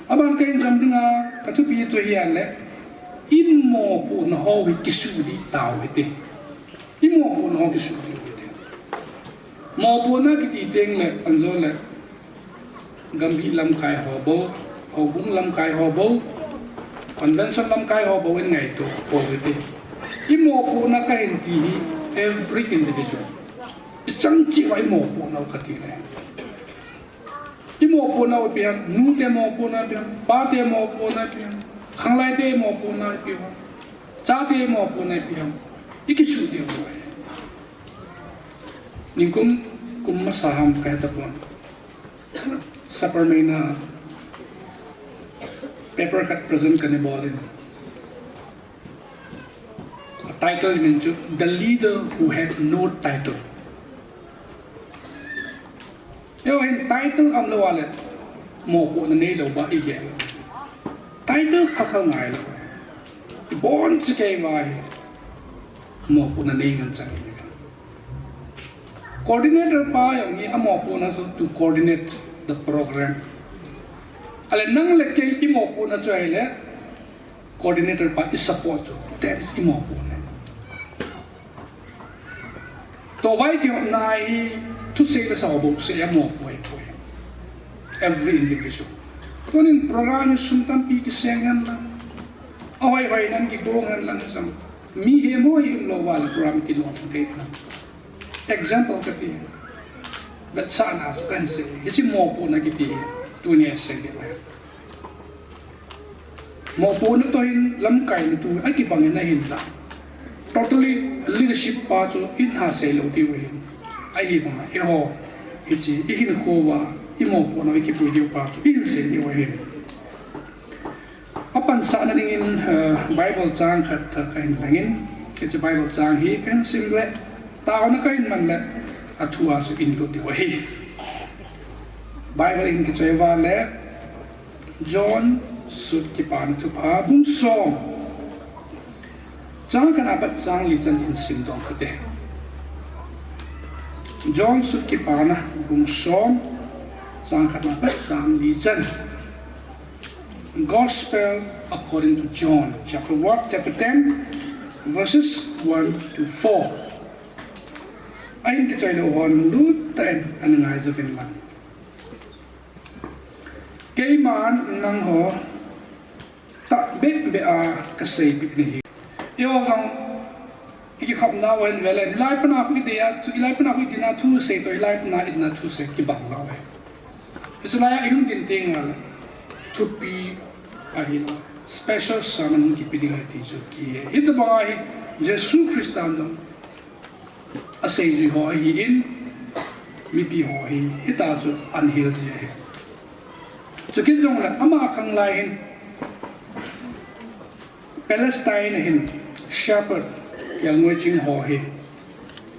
Aban kahin jom dinga, ka thupi chu hi ahile, i mopohna ho hi kisuh dih tau hite. I mopohna ho kisuh dih hite. Mopohna kiti teng le, anjo le, gambi lamkai ho bou, houbung lamkai ho bou, convention lamkai ho bou in ngaito pou hite. I mopohna kahin ti hi every individual. Ichang cheh uva i mopohna u kati le. I mopohna u ipi ham, nute mopohna ipi ham, pate mopohna ipi ham, khanglai te mopohna ipi ham, chate mopohna ipi ham, i kisuh diu ahi. Nikum, kum masa ham kahe tapon. Supper meina paper khat present kana bol in. A title min chu The Leader Who Had No Title. Eiho hin title umlou a le, mopohna neilou ba i gel. Title kha kha ngailou. Ibon chikei vai. Mopohna nei ngen chang hi. Coordinator pa jong hi amopohna chu to coordinate the program. Ale nang le kei imopohna chu ahile coordinator pa i support chu. That is imopohna. Tua vai kihopna hi thusei le sao bouseh a mopoh ahipoi. Every individual. Tunin program hi sum tampi kiseng hen lang, ahoi hoi nan kigong hen lang jong, mi hemo hi umlou va le program kilom thei ta. Example kati. Vetsahna chu kahin sei. Hiche mopohna kiti hi tunia sei ding ahi. Mopohna toh hin lamkaina thu akibang in ahinla, totally leadership pa chu in ha sei lou diu ahin. Ahivanga eiho hiche ihinkho uva imopohna ikipui diu pa chu ihin sei diu ahin. Apansahna dingin, eh, Bible chang khat kahin langin, hiche Bible chang hi kahin sim le, taona kahin man le, athua chu ihin lut diu ahi. Bible in kichoi uva le, John Sut Kipana Thupha bung som, chang khatna apat chang li chan hin simdoh kate. John Sut Kipana bung som, chang khatna apat chang li chan. Gospel according to John, chapter one, chapter ten, verses one to four. Ahin kichoi leu hon lunglut tah in ana ngai jouvin lang. Keiman nangho tahbeh beh a kaseipeh nahi. Eiho jong ikikhopna uva hin vele, hilai pana khu idei a, hilai pana khu idei na thusei toh, hilai pana idei na thusei kibang lou ahi. Hiche laiya ihung din teng le thupi ahilou, special sermon hung kipe ding ahi ti chu kihe. Hitobang a hi Jesu Christa in jong aseijui ho ahin, mipi ho hi hitia chu ahin hil ji ahi. Chukit jongle ama khanglai hin Palestine a hin shepherd, kelngoi ching ho hi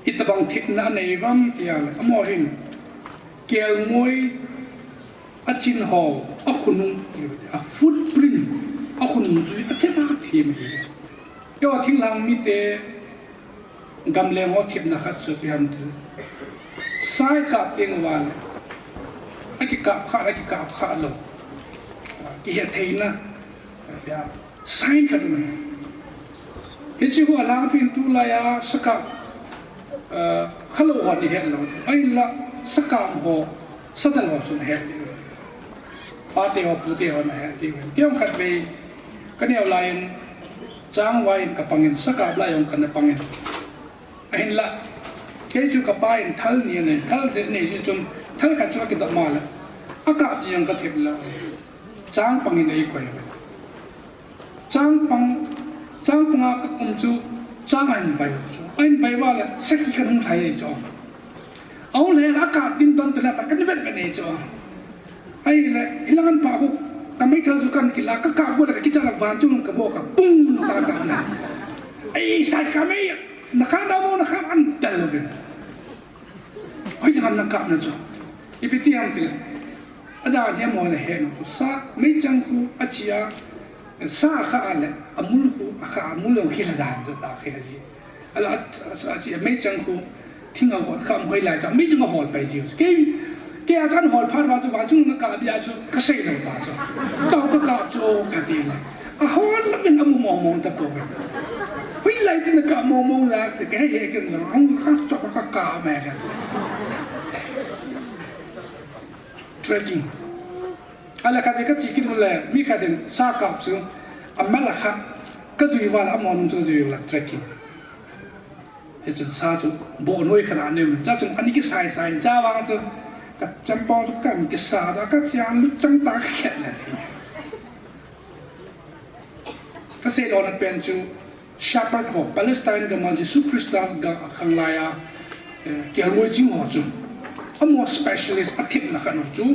itobang thepna anei uvem tile, amaho hin kelngoi achin ho, akhonung, a footprint, akhonung jui athep a them ahi. Eiho thinglhang mite gamleng ho thepna khat chu ipi ham tile, sa ikap teng uva le akikap kha, akikap kha lou, kihetheina, sign khat um ahi. Hiche khu alangpin tulaiya sakap, eh, khalou hon ihet lou, ahinla sakap ho, sadal ho chun ahet diu, pate ho pute hon ahet diu. Kei jong khatvei kaneo laiyin changvai in kapangin, sakap lai jong kana pangin. Ahinla kei chu kapa in thal ni anei, thal ni ji chun thal khat chu akidoh ma le, akap ji jong kathep lou. Changpang in eikoi uve. Changpang, changpang a kaum chu chang ahin vai u chu, ahin vai uva le sakhi khat hung lhai ahi chu. Ahung lhai le akap ding don tale ta kana vet vet ahi chu. Ahile hilang an pha khu kameithal chu kana kila, kakap got le kakichat le van chung kabol a, pung ta kap na. Ei, sai kamei, nakap na mo, nakap an tel uvin. Hoilang ham nakapna chu? Ipi ti ham tile, adan hi amaho nahet u chu, sa, meichang khu achi a, sa akha a le amul khu akha, amul jong khel dan chu ta khel ji. Ahile a, a, achi a meichang khu thing ahol kha, hoilai cha meichang ahol pai ji. Kei, kei a kahin hol phat uva chu, vang chung nakap dia chu kasei lou ta chu. Kap, kakap chu kati le, ahol lam in amu mong mong tapouve. Hoilai tin nakap mong mong la, kahe he ken jong, ahung kap chu kakap me ken. Tracking. Ahile khatvei kache kit u le, mi khat in sa kap chu amal a kha, kajui uva le amahon chu kajui u le, tracking. Hichun sa chu boh noi khat a anei u, chuchun ani kisai sai, chuvang chu kachempong chu kahin kisa a, kache a lut chang ta khet le. Kasei lona pen chu shepherd ho, Palestine gam a Jesu Christa ga khanglai a, eh, kelngoi ching ho chu, amaho specialist athepna khat u chu,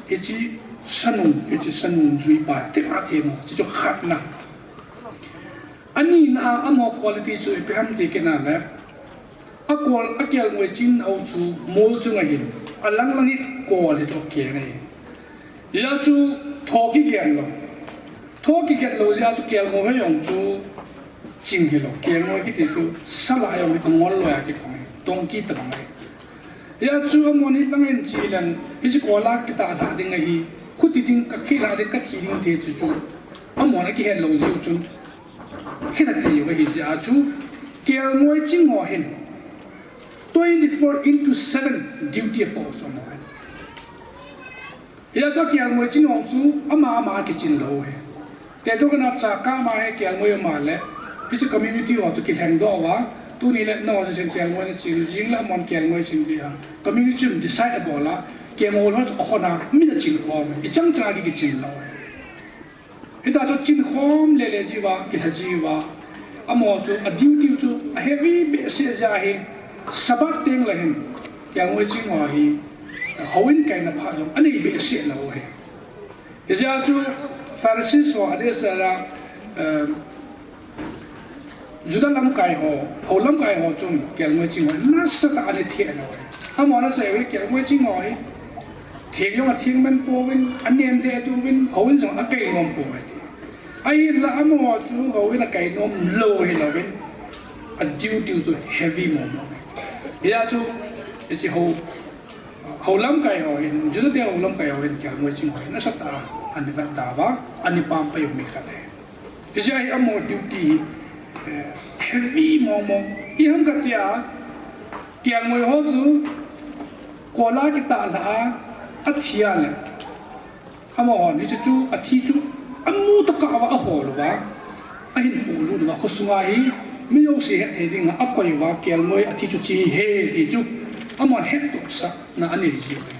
hiche sanung, hiche sanung jui pa thep a them ho, hiche chu khatna. Anina a amaho quality chu ipi ham ti kit na le, akol, akelngoi ching ho chu mol chunga hin, alang lang hi kol hi toh keng ahi. Hijeh a chu tho kigen lou. Tho kigen lou jeh a chu kelngoi ho jong chu Ching hilou, kelngoi kiti chu sala jong angol loi a kikhong hi, tongki tabang ahi. Hijeh chun amahon hilang in chi leng, hiche kola kitah lhah ding ahi, khuti ding, kakhel lhah ding, kathi ding ti chu chu. Amahon akihet lou jeh chun, khel thei u ahi jeh a chu, kelngoi ching ho hin, twenty four into seven duty apoh chu amahon. Hijeh chun kelngoi ching ho chu ama ama kichin lou ahi. Te tu kana cha kama hi kelngoi ama le, hiche community ho chu kilhengdoh uva, tuni le nangho sesen kelngoi naching jing le amahon kelngoi ching ding a. Community chun decide abol a, kelngoi ho chu ahon a, min achin khom, ichang chang a kichin lou ahi. Hita chu chinkhom lele jiuva, kilha jiuva. Amaho chu a duty chu a heavy behseh jeh ahi, Sabbath teng le hin, kelngoi ching ho hi, houin kaina phat jong anei behseh lou ahi. Hijeh a chu Pharisees ho adeh sela, eh, Juda lamkai ho, hou lamkai ho chun kelngoi ching ho nasatah a ana theh lou ahi. Amaho ana sei uve kelngoi ching ho hi, theng jong atheng man pouvin, anen deh deh uvin, houin jong akai nom pouve ati. Ahinla amaho chu houin akai nom lou hilouvin, a duty chu heavy mong mong ahi. Hijeh a chu, hiche hou, hou lamkai ho hin, Juda te hou lamkai ho hin kelngoi ching ho hi nasatah a ana vet da uva, ana pampai u mi khat ahi. Hijeh a hi amaho duty hi, eh, heavy mong mong. Ijeh ham kati a, kelngoi ho chu kola kitah lhah a, athi a le, amahon hiche chu, athi chu amu tokah uva ahol uva, ahin polut uva, khosunga hi mi jouse hetthei dinga akoi uva, kelngoi athi chu hiche hi ahi ti chu amahon hettohsahna anei jiu ahi.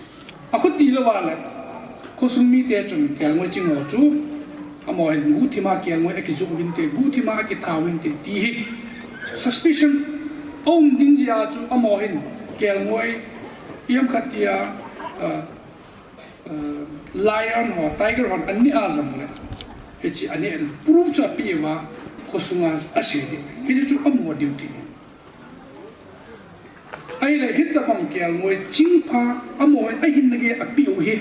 Akhuti louva le, khosung mite chun kelngoi ching ho chu, amaho hin guhthima kelngoi akijoh uvinte, guhthima akitha uvinte ti hi suspicion aum ding jeh a chu amaho hin kelngoi, ijeh ham kati a, ah, ah, lion ho, tiger hon aneh a jongle, hiche aneh in proof chu apeh uva, khosunga asei ding. Hiche chu amaho duty. Ahile hitobang kelngoi chingpha, amaho in ahinna gei apeh u hi,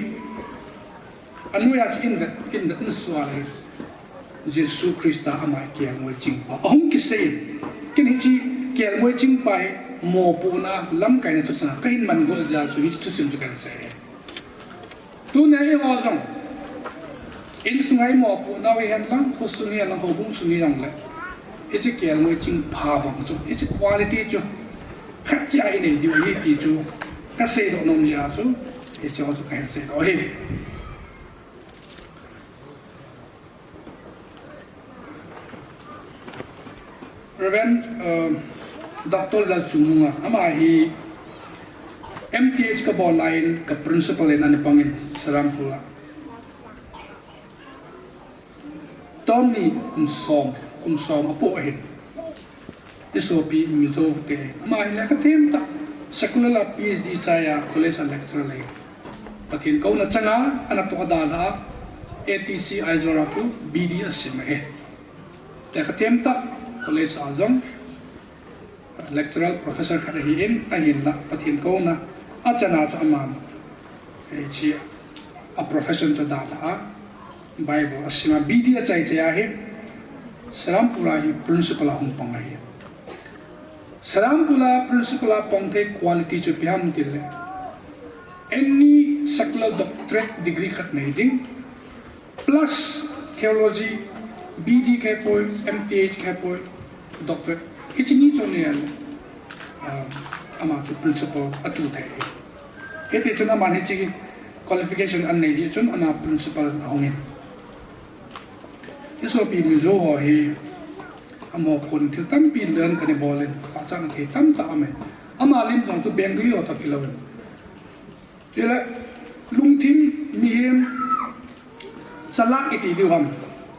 anoiya chu invet, invet in sual ahi. Jesu Christa ama kelngoi chingpa ahung kisei in, ken hiche kelngoi chingpa hi mopohna, lamkaina thuchanga kahin mangot jeh a chu hiche thusim chu kahin sei ahi. Tunia eiho jong, insunga imopohnau hihen lang, khosung hihen lang, houbung sung hijongle, hiche kelngoi chingpha bang chu, hiche quality chu khatcha inei diu ahi ti chu kaseidoh nom jeh a chu, hicheho chu kahin seidoh ahi. Reverend, uh, Doctor Lalchungmunga, ama hi M T H kabol laiyin ka principal in ana pangin Serampore a. Term ni kum som, kum som apoh ahin. Isopi Mizo te, ama hi lekha themtah, secular a P H D chaiya, college a lecturer ahi. Pathen kouna changa, ana toh dalha a, A T C Aizawl a khu B D asim ahi. Lekha themtah, college a jong lecturer, professor khat ahin, ahinla Pathen kouna achana chu aman, hiche a profession chu dalha a, Bible asima, B D achai chai ahi, Serampore a hi principal a hung pang ahi. Serampore a principal a pang thei quality chu ipi ham itile, any secular doctorate degree khat nei ding, plus theology, B D kahipoi, M T H kahipoi, doctorate. Hiche ni chu anei a, um, ama chu principal atu thei ahi. Hiti chun aman hiche qualification anei jeh chun ama principal ahungin. Isopi Mizo ho hi, amaho khun thil tampi learn kana bolin, pachatna thei tamtah aumin. Ama lim jong chu Bengali ho toh kilouvin. Chule, lungthim, mihem, chalak iti diu ham,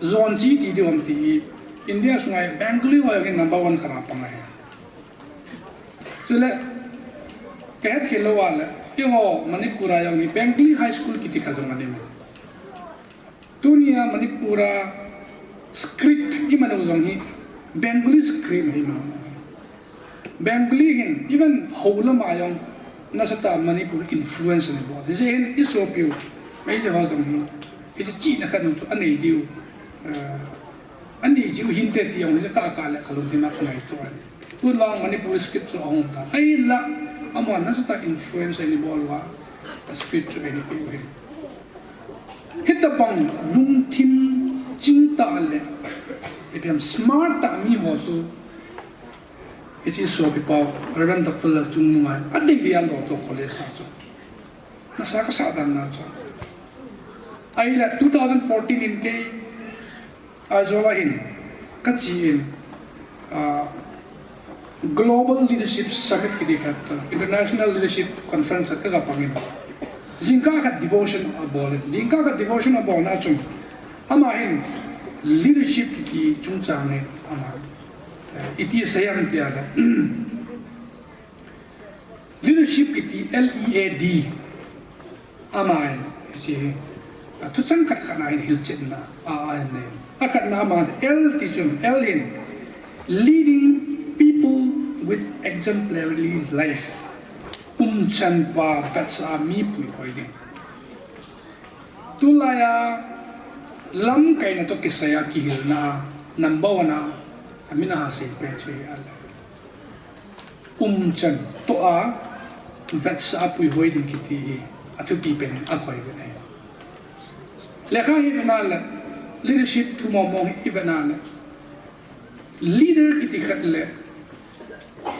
jonji iti diu ham ti hi, India sunga hi Bengali ho jong hi number one khat a pang ahi. Chule, kahet khel louva le, eiho Manipur a jong hi Bengali High School kiti khat jong ana um e. Tunia Manipur a script imanu jong hi Bengali script hi imanu. Bengali hin even hou lama jong nasatah Manipur influence anabol. Hijeh hin isopiu Meitei ho jong hi, hiche chihna khat nu chu anei diu, eh, Ani jiu hinte ti jong le ka ka le ka lungthim a ka ngaito. Tun vang Manipur script chu ahung ta. Ahinla, amahon nasatah influence eina bol uva, a script chu eina pe u ahi. Hitabang lungthim ching tah le, ipi ham smart tah mi ho chu, hiche sopi pau, Reverend Doctor Lalchungnung a, adei dia lo chu college a chu. Nasa kasa dan na chu. Ahile two thousand fourteen in kei Aizawl a hin, kache in, ah, Global Leadership Summit kiti khat, International Leadership Conference khat ka pang in. Jingkah khat devotion abol in. Jingkah khat devotion abolna chun, ama hin leadership kiti chungchang hin ama, eh, iti asei em tia le. Leadership kiti L E A D. Ama hin, hiche hi, a, thuchang khat khat na hin hilchetna a, a hin nei. Akhatna ama L ti chun, L hin, leading people with exemplary life. Umchan pa vetsah a mi puihoi ding. Tulai a lamkaina toh kisai a kihilna a number one a, amin a sei pen chu hi a le. Umchan toh a vetsah a puihoi ding kiti hi athupi pen a koi ve nei. Lekha hi ve na le, leadership thu mong mong hi ve na le. Leader kiti khat le,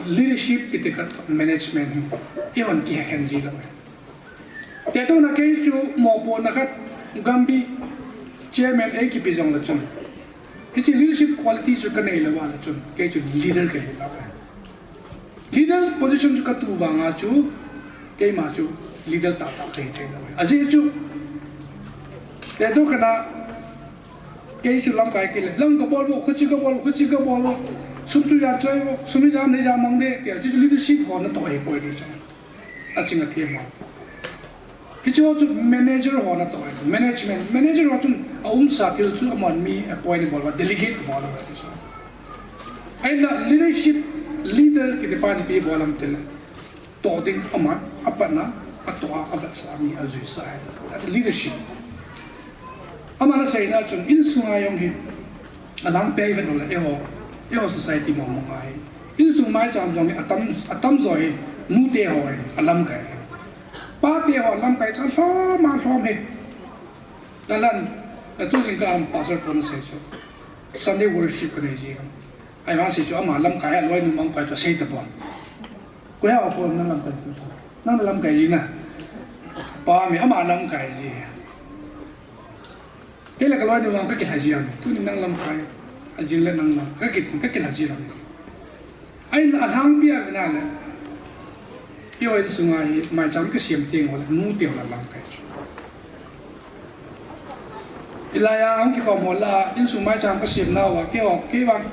leadership kiti khat management hi, eihon kikhen ji lou. Tia tuna kei chu mopohna khat, Gambih chairman ei kipe jong le chun. Hiche leadership quality chu ka nei lou a le chun, kei chu leader ka hi lou. Leader position chu ka tu vang a chu, keima chu leader tahtah ka hi thei lou. Ajeh chu, tia tu kana, kei chu lamkai kile, lang ka bol bo, khuchi ka bol, khuchi ka bol bo, sum chu ya choi bo, sum hi jam nei jam mang de, tia chu leadership ho natoh hi poi di chu. Aching athem ho. Hiche ho chu manager ho natoh hi, management, manager ho chun aumsa thil chu aman mi appoint bol uva, delegate bol uva ti chu. Ahinla leadership, leader kiti pa ipi bol ham tile. Toh ding ama, apatna, atoh a, avetsah a mi ajuisa ahi. That is leadership. Ama na seina chun insunga jong hi, alang pe vet le eiho, eiho society mong mong ahi. Insung maicham jong hi atam, atam jo hi, nute ho hi, alamkai. Pate ho alamkai chu alhom, alhom hi. Nalan, atu jingkah a pastor pon asei chu. Sunday worship kanei ji. Ahivang sei chu ama lamkai a loinu mang kai chu sei tapon. Koi a pon nang lamkai chu. Nang lamkai ji na. Pa mi ama lamkai ji. Kei le ka loinu mang kakilha ji am. Tuni nang lamkai. Ajing le nang lam. Kaki, kakilha ji am. Ahin alhangpi a ve na le. Eiho insunga hi maicham kisem teng ho le. Nute ho la lamkai chu. Hilai a, hung kikhom ho lah a, insung maicham ka sem nauva, keiho, kei vang,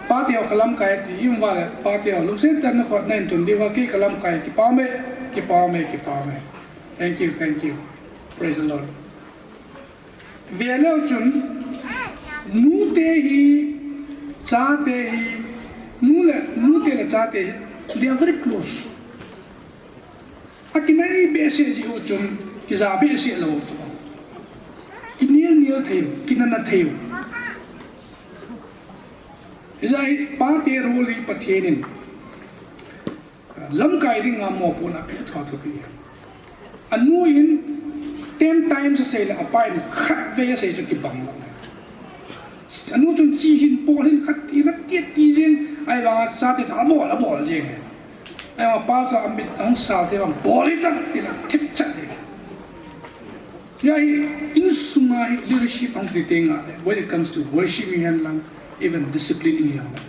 pate ho ka lamkai ti, i um uva le, pate ho, lungset tah in na khut na hin tun diuva, kei ka lamkai, kipa ume, kipa ume, kipa ume. Thank you, thank you. Praise the Lord. Ve leu chun, nute hi, chate hi, nu le, nute le chate hi, they are very close. Akinai behseh jeh u chun, kija behseh lou u chu. Kinel nel thei u, kinana thei u. Hijeh a hi pate role hi Pathen in, lamkai dinga mopohna apeh a thupi. Anu in ten times asei le apa in khatvei asei chu kibang lou. Anu chun chi hin pol hin khat ti na ti ti jeng, ahivang a chate abol, abol jeng. Ahivang a pa chu amit ahung sal thei vang bol hi tah ti na thip chat ding. Hijeh a hi insunga hi leadership ahung ti teng le, when it comes to worship hi hen lang, even discipline hi hen lang,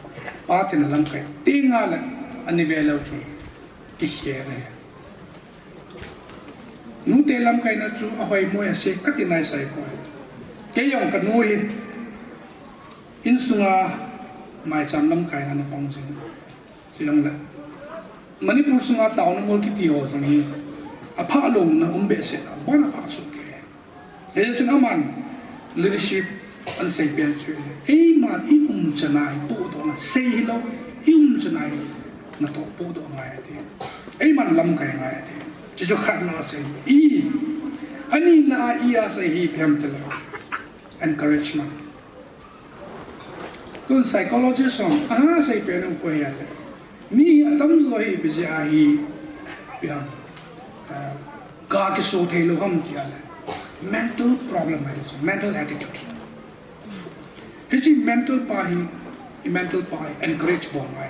pate na lamkai teng le, ani ve leu chu kikhen e. Nute lamkaina chu ahoimo ase kati nai sai poi. Kei jong ka nu hi insunga maicham lamkaina ana pang jing. Chuleh Manipur sunga taona mol kiti ho jong hi apha louna um behseh a, abon a apha soh kei. Hijeh chun aman leadership ana sei pen chu le, eiman i umchan a hi pohdoh ngai, sei hilou, i umchan a hi natoh pohdoh ngai ati. Eiman lamkai ngai ati. Chuchu khatna a sei. I, anina a i a sei hi ipi ham tile, encouragement. Tun psychologist hon, aha, sei pen u koi ahile. Mi hi atamjo hi ipi jeh a hi, ipi ham, eh, ga kiso thei lou ham ti ahile. Mental problem ahi, mental attitude. Hiche mental pa hi, i mental pa hi, encourage bol ngai.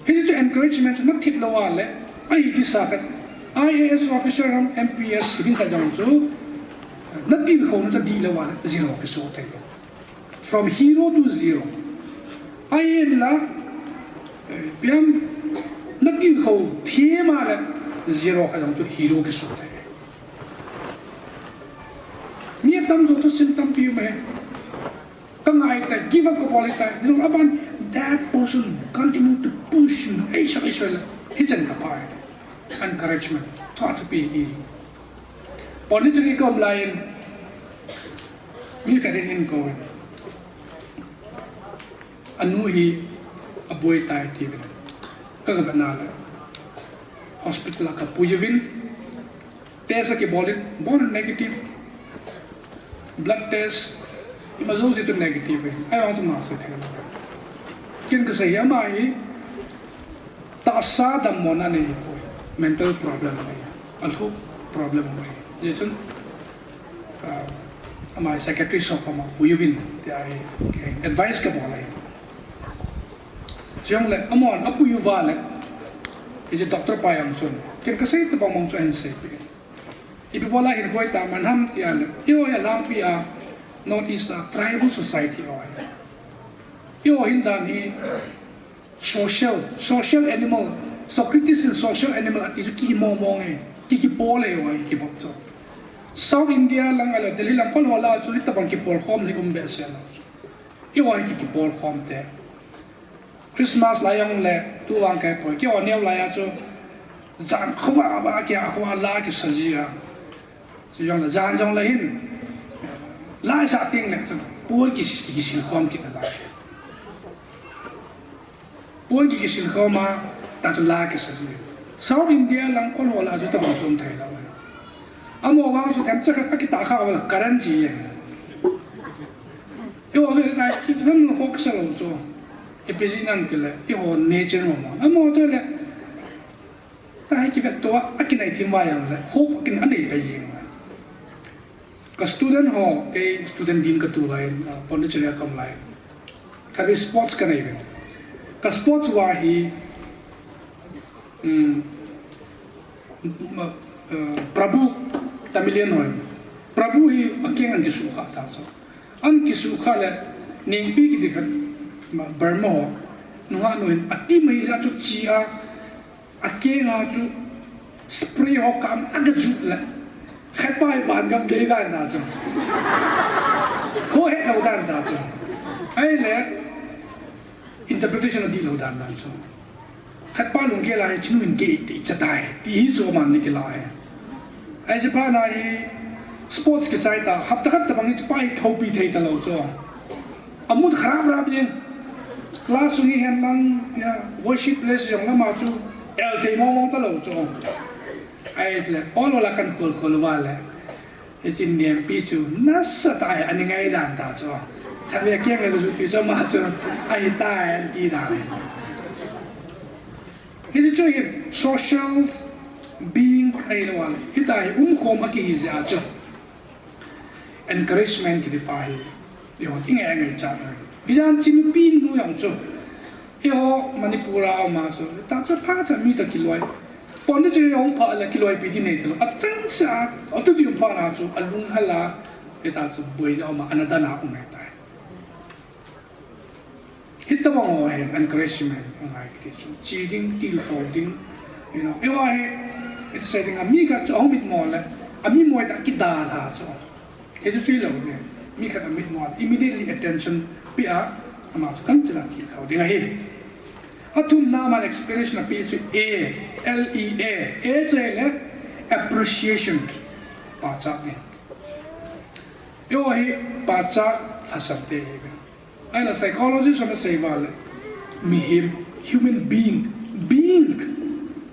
Hiche chu encouragement chu na thip lou a le, ahi kisa khat, I A S officer ham M P S hiding khat jong chu, na tilkhou na chu dih lou a le, zero kiso thei lou. From hero to zero. Ahinla, eh, ipi ham, na tilkhou them a le, zero khat jong chu hero kiso thei. Mi atamjo chu sin tampi um e. Ka ngai tai, give up ka bol tai. Jong aban, that person continue to push me. Ei, soi, ei, soi la. Hichan ka pai. Encouragement. Thua thupi hi. Pondicherry ka um lai in, mi khat in eikou in. Anu hi aboi tai ati uvin. Ka, ka vet na le. Hospital a ka pui uvin. Test akibol in, bol in negative. Blood test, ima jouse chu negative ahi. Ahivang chu ama soi thei lou. Ken kasei hi ama hi, tahsa dammona nei hipoi. Mental problem ahi. Alhuh problem ahi. Hijeh chun, ah, ama hi psychiatrist ho koma pui uvin, tia hi, advice kabol ahi. Chujongle, amahon apui uva le, hiche doctor pa jong chun, ken kasei tobang mong chu ahin seipeh. Ipi bola hin boi ta man ham tia le. Eiho hi alangpi a North East a tribal society ho ahi. Eiho hin dan hi social, social animal, Socrates in social animal ati chu kimo mong e, ki, kipol e eiho hi kivop chu. South India lang ahilou, Delhi lang kol ho lah a chu hitabang kipol khom hi um behseh lou. Eiho hi ki, kipol khom te. Christmas lai jong le, tu vang kahe poi, keiho neo lai a chu, jan khovah vah a kia, khovah la kisa ji a. Chujongle, jan jongle hin, la isah teng le, chu, pon ki, ki, kisil khom kit nalai. Pon ki, kisil khom a, ta chu la kisa ji. South India lang kol ho lah a chu tabang chu um thei lou. Amaho vang chu themcha khat akitah kha uva le, current ji e. Eiho ve tai, ki, themcha khat kisa lou chu. Ipi jeh ham itile, eiho nature mong mong. Amaho tile, tahi kivet to a, akinai thim uva jongle, hope akin anei pai jeng uva. Ka student ho, kei student din katu lai, ah, Pondicherry a ka um lai. Khatvei sports kanei uve. Ka sports uva hi, um, ma, ah, Prabhu Tamilian ho. Prabhu hi akeng ahin kisukha ta chu. Ahin kisukha le, Nengpi kiti khat, ma, Burma ho, nungah nu hin, ateam ahi jeh a chu chi a, akeng a chu spray ho kam a aga jut le, khatpa hi van gam gei dan ta chu. Khohet lou dan ta chu. Ahile, interpretation adih lou dan dan chu. Khatpa lunggel a hi chinu in gei tei cha tai, ti hi chu aman ana kila e. Ahi, hiche pa na hi sports kichai ta, hapta khat tabang hi hiche pa hi houpi thei talou chu. A mood kharap rap jeng. Class sung hi hen lang, ya, worship place jong lama chu el thei mong mong talou chu. Ahile, ol ol a kahin khol khol uva le. Hiche Nengpi chu nasatah a ana ngai dan ta chu. Khatvei akeng a jut pi chu ama chu ahitai anti dan. Hiche chu hi social being ahilou le. Hitia hi umkhom a kihi jeh a chu. Encouragement kiti pa hi. Eiho, i ngai ngai cha. Hijan chimipi nu jong chu. Eiho, Manipur a um a chu. Ta chu pha cha mi toh kiloi. Pondicherry a hung pha le kiloipi di nei talou. Achangsa, atu di um pha na chu, alung hal a, hita chu boina um a, ana dan a um ahitai. Hitabang ho hi encouragement angai kiti chu. Che ding, tilkhou ding. You know, eiho hi, iti sei ding a mi khat chu ahung mitmo le, amitmo a kidalha chu. Hichu chu hilou ve. Mi khat amitmo a, immediately attention pe a, ama chu kanchila tilkhou ding ahi. Athumna aman explanation api chu A, L E A. A chu ahile appreciation. Pachat ni. Eiho hi pachat lhasam te hi ve. Ahile psychologist hon asei uva le. Mihem, human being, being.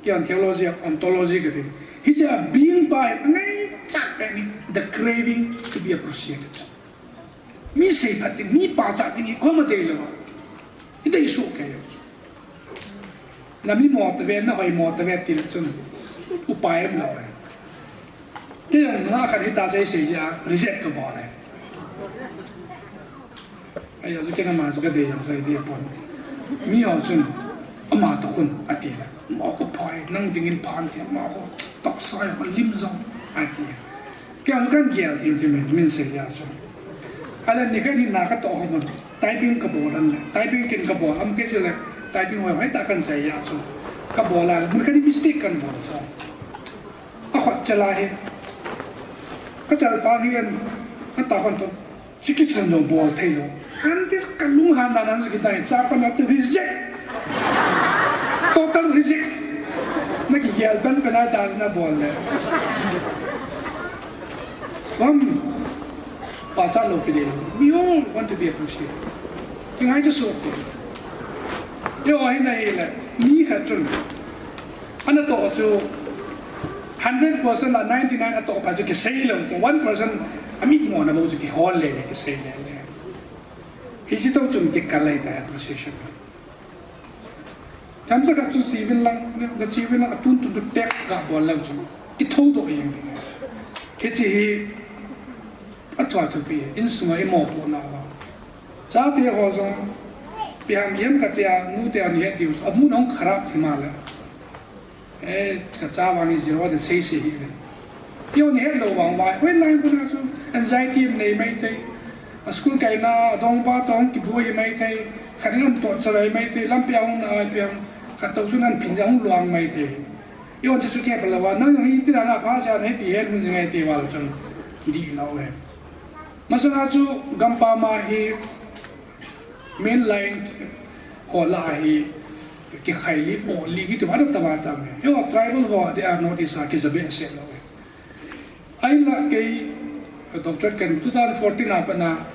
Keiman theology a ontology kati. Hiche a being pa hi angaichat pen hi the craving to be appreciated. Mi seiphat ding, mi pachat ding hi koma deilou a. Idei soh kei. Na mi mo tave, na hoi mo tave tile chun upai umlou e. Kei jong nungah khat hita chu eisei jeh a reject kabol e. Ahi, achu kei nama chu kadei jong chu idei pon. Mi ho chun ama toh khun atile, ama khu phai, nang dingin phan ti, ama khu toksa, ama lim jong ati. Kei jong kangel thim thim e, min sei jeh a chu. Ahile nikhat hi na katoh hon, typing kabol an le, typing kin kabol am kei chule, typing hoi hoi tah kanchai jeh a chu. Kabol a le, mun khat hi mistake kanbol chu. Akhut chel a hi, kachalpa hi an, atahon toh, Sikisam jong bol theilou. Anti kalunghan dan a chu kitai, cha pan a chu reject. Total reject. Nakigel dan pen a dan nabol le. Pachat lou kidei lou. We all want to be appreciated. Kingai chu soh te. Eiho hin ahile, mi khat chun anatoh chu hundred percent a ninety nine atoh pa chu kisei lou chu, one percent amitmona bou chu kihol lele, kisei lele. Hiche toh chun kikal lei ta appreciation. Chomcha khat chu cheuvin lang, gacheuvin lang, atun tun chu pek gabol leu chun kithoudoh jeng ding. Hiche hi athu athupi, insunga imopohnauva. Chate ho jong, ipi ham, ijem kati a, nute ho nihet diu, amun ahung kharap thim a le. Eh, kacha vang hi zero de sei sei hi ve. Eiho nihet lou vang uva, hoilai mun a chu anxiety nei maithei. A school kaina, adongba toh hung kiboi maithei. Khat in atoh chavai maithei, lampi a hung na ai piang. Khat toh chun anphin jong hung luang maithei. Eiho chu chu kipha lou va, nang jong hiti dan a pha sa nahi ti het mun jing ahi ti val chun dihlou e. Masanga chu gampam a hi main line ho lah a hi kikhaili, oli kiti vang tah vang tah e. Eiho tribal ho, they are not is a kijabe se lou e. Ahinla kei doctorate kan two thousand fourteen a pat a,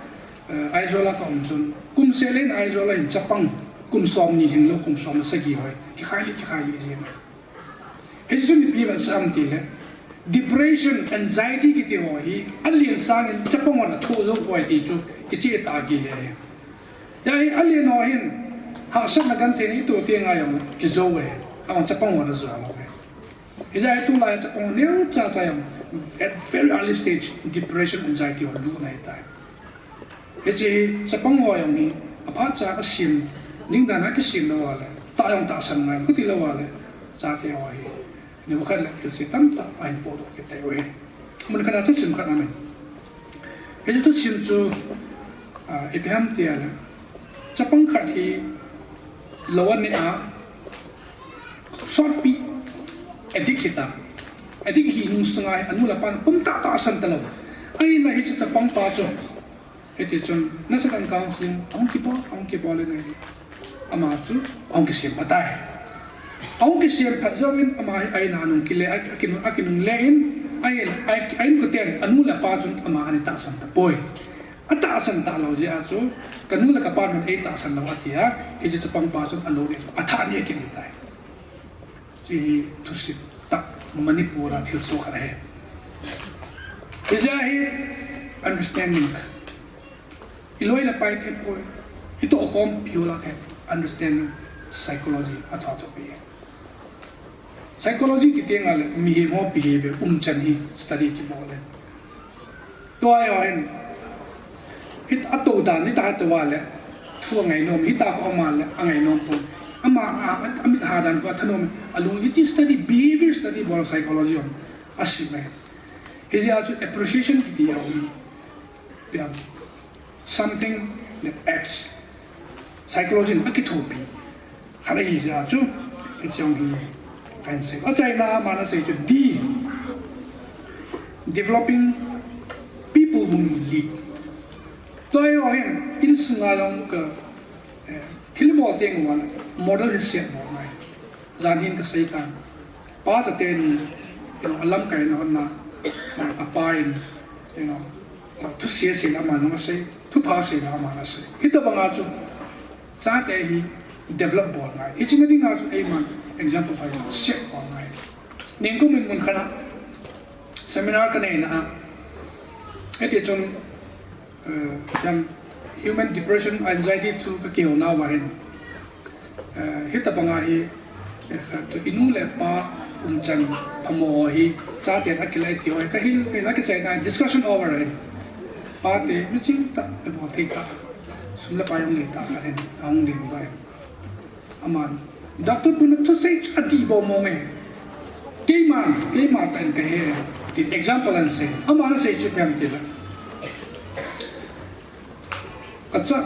eh, Aizawl a kaum chun, kum seh le hin Aizawl a hin chapang kum somni hinglou, kum som le sagi ho kikhaili, kikhaili jeng e. Hiche chun ipi vetsah ham tile, depression, anxiety kiti ho hi alen sangin chapang hon athoh jou poi ti chu kicheh tah a kile e. Hijeh a hi alen ho hin hahsatna genthei in itoh teng a jong kijou e, ama chapang hon ajou lou e. Hijeh a hi tulai chapang neocha cha jong at very early stage depression, anxiety ho lut ahitai. Hiche hi chapang ho jong hi aphat cha asem ding dan a kisem lou a le, tah jong tahsan ngai, khuti lou a le, chate ho hi nikhat le thilse tamtah ahin podoh kit tauve. Mun khat a thusim khat aum e. Hiche thusim chu, ah, ipi ham tile, chapang khat hi lou aneh a, sotpi, addict hita. Addict hi nung sunga hi anu le apan pumtah tahsan talou. Ahinla hiche chapang pa chu, hiti chun nasatah in counseling ahung kibol, ahung kibol in ahi, ama chu ahung kisem phat tai. Ahung kisem phat jouvin ama hi a-in a anung kile, a, akinung, akinungle in, a-in, a, a-inkoten anu le apa chun ama ana tahsan tapoi. Atahsan talou jeh a chu, kanu le kapan eina tahsan lou atia, hiche chapang pa chun alou ding chu athah ni akin tai. Hiche hi thusim tah, Manipur a thilsoh khat ahi. Hijeh a hi understanding, iloi le pai thei poi, itoh khompi u lah a understanding, psychology athu athupi. Psychology ti teng le mihem ho behavior umchan hi study kibol e. Tua eiho hin, hita atou dan, hita atou a le thu angainom, hita khu ama le angainom pon. Ama a, amit ha dan khu athanom, alung, hiche study, behavior study bol, psychology hon asim e. Hijeh a chu appreciation kiti aum e. Something that adds. Psychology in akithopi khat ahi jeh a chu, hiche jong hi kahin sei. Achaina a aman asei chu D, developing people whom you lead. Tua eiho hin insunga jong ka, eh, thil bol teng uva model hi set bol ngai. Jan hin kasei tan. Pa chate ni, you know, alamkaina hon a, apa in, you know, thusei sei le aman asei, thupha sei le aman asei. Hitobang a chu, chate hi develop bol ngai. Hiche na ding a chu eiman example pa set bol ngai. Ningkum in mun khat a seminar kanei na a, hiti chun, Eh, jam human depression, anxiety chu ka kihou nauva hin. Eh, hitabanga hi, eh, khat chu inu le ipa umchan phamo hi, chaten akilai ti ho hi, ka hil, ka hil, akichaina, discussion over hi. Pate, miching tah, abol thei tah. Sum le pai hung nei tah, ka hin, ahung ding vai. Aman, Doctor puna thusei chu adih mong mong e. Keiman, keima tah in kahe, ti example ahin sei. Aman asei chu ipi ham tile, kacha,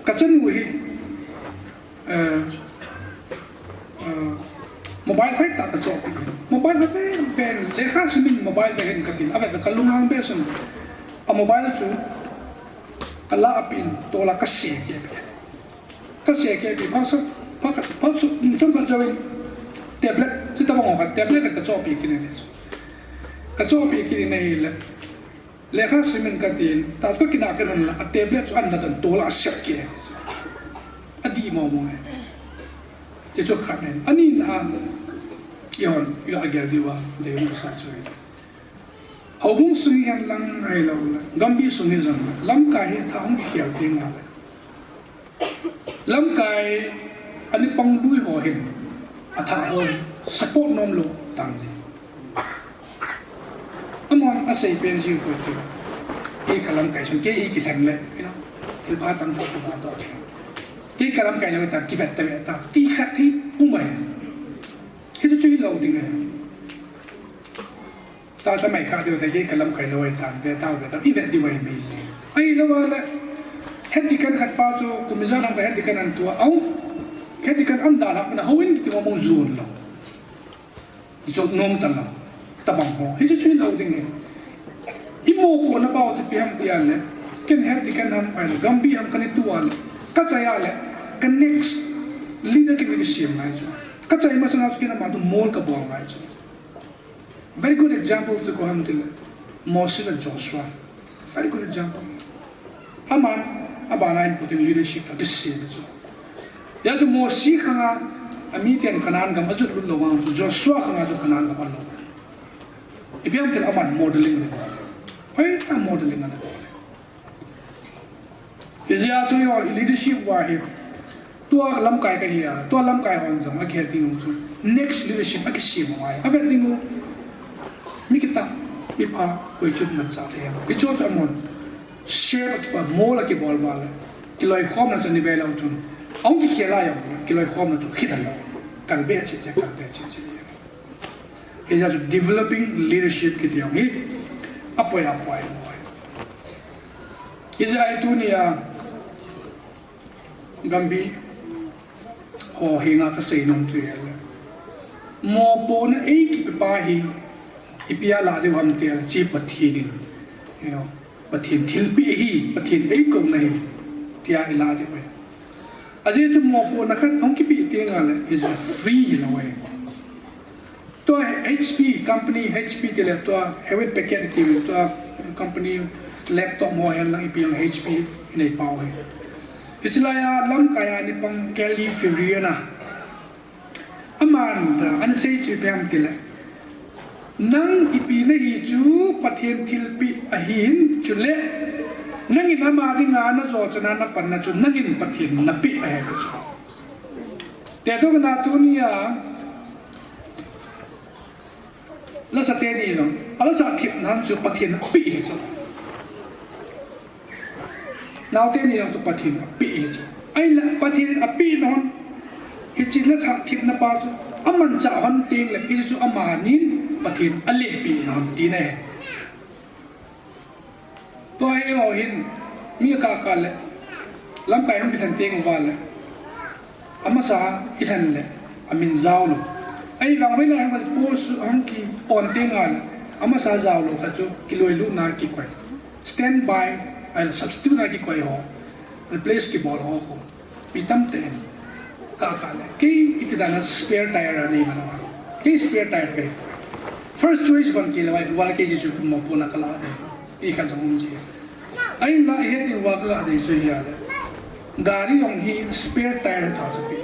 kachanu hi, eh, eh, mobile hoitah kachohpeh. Mobile hoitah, pen, lekha simin mobile beh hin katin. Ave kalunghang behseh in. A mobile chu kala apeh in, tola kase kei. Kase kei, pha sot, pha khat, pha sot, chomkhat jouvin tablet, hitabang ho khat, tablet khat kachohpeh kit in ahi. Kachohpeh kit in ahile, lekha simin katin, tah chu kakinah kit lhon le, a tablet chu ahin la doh in tola asep kit e. Adih mong mong e. Hiche chu khat ahi. Anina a, eihon, iga gel diuva deimasa chu ahi. Houbung sung hihen lang ahilouleh, gamgi sung hijongle, lamkai hi atha hung kikhel teng uleh, lamkai a ana pang lui ho hin, atha ho support nomlou tang ji. Amahon asei pen ji koi ti. Kei kalamkai sung, kei hi kilheng le, you know, thilpha tamtah kava toh. Kei kalamkai lou ta, kivet ta ve ta, ti khat hi um ahi. Hiche chu hilou ding ahi. Tah tamai kha diu te, kei kalamkai lou ahitan, ve tau, ve tau, ivet diu ahi mai. Ahilou le, head deacon khat pa chu, kum ijat ham kha head deacon ahin tua, au, head deacon ahin dalhah na, houin kiti ho mong jon lou. Jot nom talou. Tabang ho. Hiche chu hilou ding ahi. Imopohna pa chu ipi ham tile, ken head deacon ham, ahile, gamgi ham kana tua le, kachai a le, ka next leader kiti kisem ngai chu. Kachai masanga chu ken ama toh mol kabol ngai chu. Very good example chu koi ham tile, Mose le Joshua. Very good example. Aman, abana in putting leadership a kisem chu. Hijeh chun Mose khanga, amiten Canaan gam ajot lut lou vang chu, Joshua khanga chu Canaan gam alou. Ipi ham tile aman modeling le. Hoitah modeling ana bol. Hijeh a chu eiho leadership uva hi, tua lamkai kahi a, tua lamkai hon jong akihet diu chu, next leadership akisem u ahi. Avet diu, mi kitah, mi pha, koi chu manchah thei ham. Hiche chu amahon shape akipa, mold akibol uva le, kiloikhomna chu ana ve leu chun, ahung kikhel a jong, kiloikhomna chu khit a lou. Kalbe cheh cheh, kalbe cheh cheh. Hijeh chun developing leadership kiti jong hi apoi apoi. Hijeh a hi tunia gamgi ho henga kasei nom chu ahile, mopohna eikipe pa hi ipi a lah diu ham tile, hiche Pathen in, you know, Pathen thilpeh ahi, Pathen eikouna ahi, tia ilah diu ahi. Ajeh chu mopohna khat hung kipeh teng le, hichu free hilou ahi. Tua H P company, H P tile tua Hewlett Packard kiti, tua company laptop ho hen lang ipi jong H P inei pau ahi. Hiche laiya lamkai a ana pang Kelly Ferrier na, aman ana sei chu ipi ham tile, nang ipi nahi chu Pathen thilpeh ahin, chule nangin ama dinga najo chana napanna chu nangin Pathen napeh ahi chu. Hijeh chun tunia lasa teni jong, alasa thepna chu Pathen apeh ahi chu. Nao teni jong chu Pathen apeh ahi chu. Ahinla Pathen in apeh na hon, hiche lasa thepna pa chu amanchah hon tengle, hichu amanin Pathen alehpeh na hon tina ahi. Tua hi eiho hin, mi akah kah le, lamkai hung kilhen teng uva le, amasa ilhen le, amin jaolou. Ahivang hoilai hung post hung ki-on teng le, amasa jaolou khat chu kiloilutna kikoi. Standby, ahile substitute na kikoi ho, replace kibol ho khu. Mi tamtah in, kah kah le, kei iti dan a spare tire anei man uva. Kei spare tire kahi. First choice bang kei le vai, val kei chu mopohna kalah ding. Ti khat jong um ji. Ahinla ihet diuva kalah ding chu ahile, gari jong hi spare tire tah chu pi.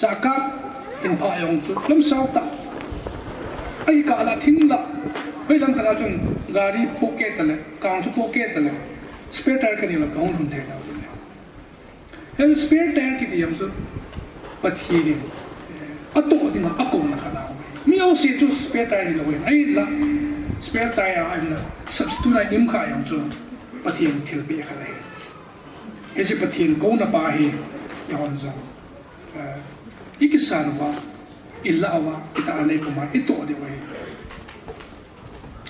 Chahkap in phah jong chu lamsao tah. Ahikah la thing la. Hoilam khat a chun gari pocket tale, kang chu poke tale, spare tire kanei lou kahung lhun thei lou. Hiche spare tire kiti jong chu Pathen in atoh dinga akouna khat ahi. Mi jouse chu spare tire hilou ahin, ahinla spare tire a ahinla substitute a ium kha jong chu Pathen thilpeh khat ahi. Hiche Pathen kouna pa hi eihon jong, eh, ikisan uva, ilah uva, itahsan nei puma itoh diu ahi.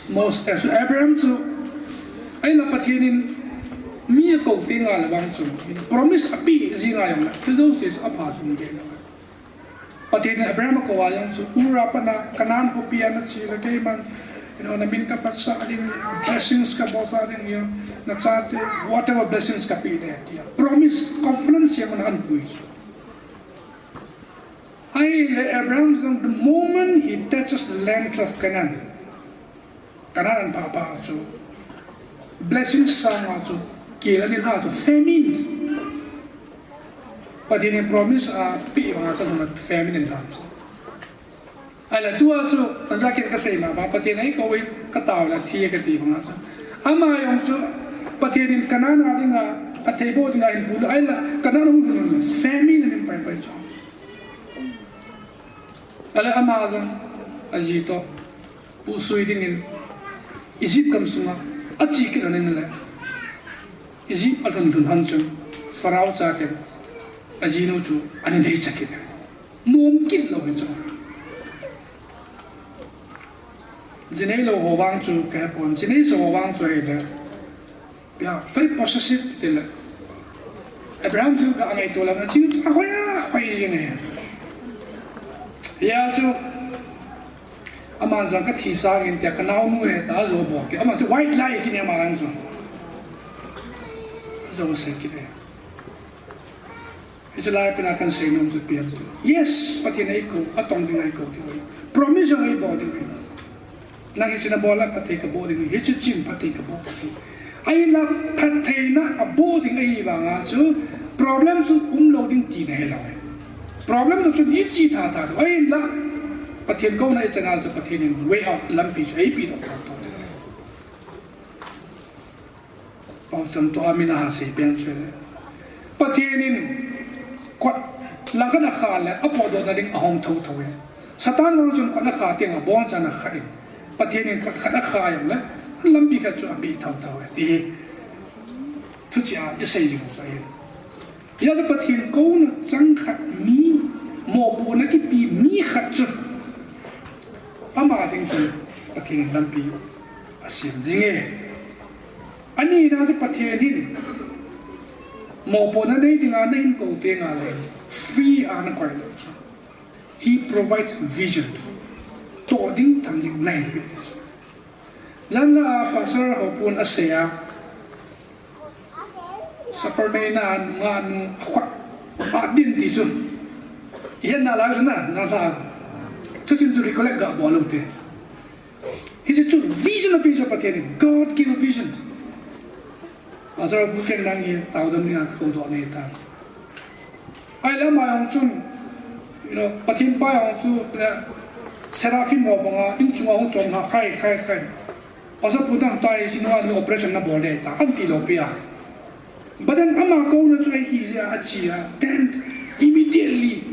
Mos-, eh, Abraham chu, ahinla Pathen in mi akou teng le vang chu, promise apeh jing a jongle, thil jouse chu apha chu um ding ahi. Pathen in Abraham akou a jong chu, Ur a pat a Canaan khopi a nache le keiman, you know, namin kaphatsah ding, blessings kabolsah ding, you know, nachate, whatever blessings kapeh ding, tia. Promise, covenant siam a ana pui chu. Ahile Abraham jong, the moment he touches the land of Canaan, Canaan pha, pha chu, blessing sanga chu, kel ahin lha chu, famine. Pathen in promise apeh vanga chu, famine ahin lha chu. Ahile tua chu, tanja kin kasei ma ba, Pathen in eikou in katao le thi kati vanga chu. Ama jong chu, Pathen in Canaan a dinga, phatthei boh dinga ahin pui le, ahile, Canaan hung lhun le, famine ahin pai pai chu. Ahile ama jong, aji toh, puhsui dingin, Egypt gam sunga, ache kit lhon in le, Egypt alhun lhun lhon chun, Pharaoh chaten, ajinu chu, ana deicha kit. Nom kit lou hi chu. Ji neilou ho vang chu, kahepon, ji nei jo ho vang chu ahile. Pia, very possessive ti le. Abraham chu ka angaito le, na chu ahoi ahoi jing e. Hia chu, aman jong kathi sangin tia kanaonu ahi tia ajo bol kit. Aman chu white lie kit e aman jong chu. Ajo sei kit e. Hiche lai pen a kahin seinom chu ipi ham itile. Yes, Pathen in eikou, atong dinga eikou diu ahi. Promise jong eibol diu ahi. Nang hiche nabol a phatthei kaboh ding ahi, hiche chun phatthei kaboh ding ahi. Ahinla phattheina aboh ding ahi vanga chu problem chu umlou ding tina hilou ahi. Problem toh chun iche tha tha diu. Ahinla Pathen kouna ichan a chu Pathen in way out lampi chu eipeh doh thou thou ding ahi. Pausam toh amin a hasei pen chu le. Pathen in kot langkhat a akha le apotdohna ding ahong thou thou e. Satan vang chun kot akha teng abonchan akha in. Pathen in kot khat akha jongle lampi khat chu apeh thou thou e. Ti hi thuchih a isei jing u chu ahi. Hijeh chun Pathen kouna chang khat mi, mopohna kipe mi khat chu ama ding chun Pathen in lampi asem jing e. Anina chu Pathen in mopohna nei dinga nahin kou teng le free a nakoi lou chu. He provides vision. Toh ding, tham ding nahin pe. Janhi a Pastor Haopu'n asei a, Supper neina a nungah nu akhoh a din ti chu. Ihet nalai chu na, janhi a. Chuche chu recollect gabol lou te. Hiche chu vision apeh chu Pathen in, God give vision. Pastor Haopu ken nang hi taodam dinga kakou doh nei ta. Ahile ama jong chun, you know, Pathen pa jong chu, eh, seraphim ho banga inchunga hung chom lha khai, khai, khai. Pastor Pu, nang tai, hiche nungah nu operation nabol ding ahitai, ati lou pi a. But then ama kouna chu ahi jeh a ache a, then immediately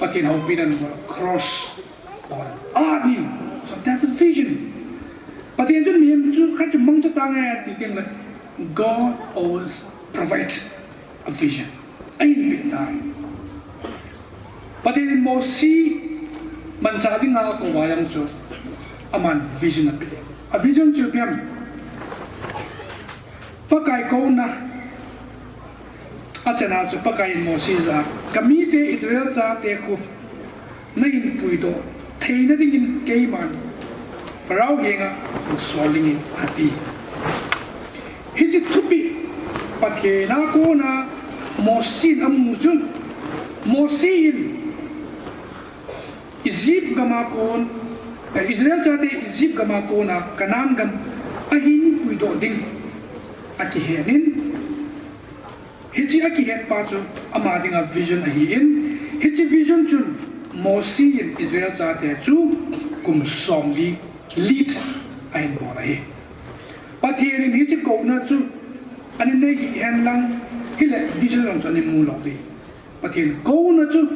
Pathen houpina cross. Ani, so that's a vision. Pathen chun mihem chu khat chu mangcha tange ati teng le, God always provides a vision. Ahin pe tai. Pathen in Mose manchah dinga akou a jong chu aman vision ape. A vision chu ipi ham? Pakai kouna achana chu Pakai in Mose jah a, kamite Israel chate khu nahin puidoh theina dingin keiman Pharaoh henga sol inge ati. Hiche thupeh Pathen a kona Mose in amu chu, Mose in Egypt gam a kon, eh, Israel chate Egypt gam a kona Canaan gam ahin puidoh ding akihet in, hiche akihet pa chu ama dinga vision ahin, hiche vision chun Mose in Israel chate chu kum somli lead ahin bol ahi. Pathen in hiche kouna chu ana nei hih hen lang, hile vision jong chu ana mu lou ding. Pathen kouna chu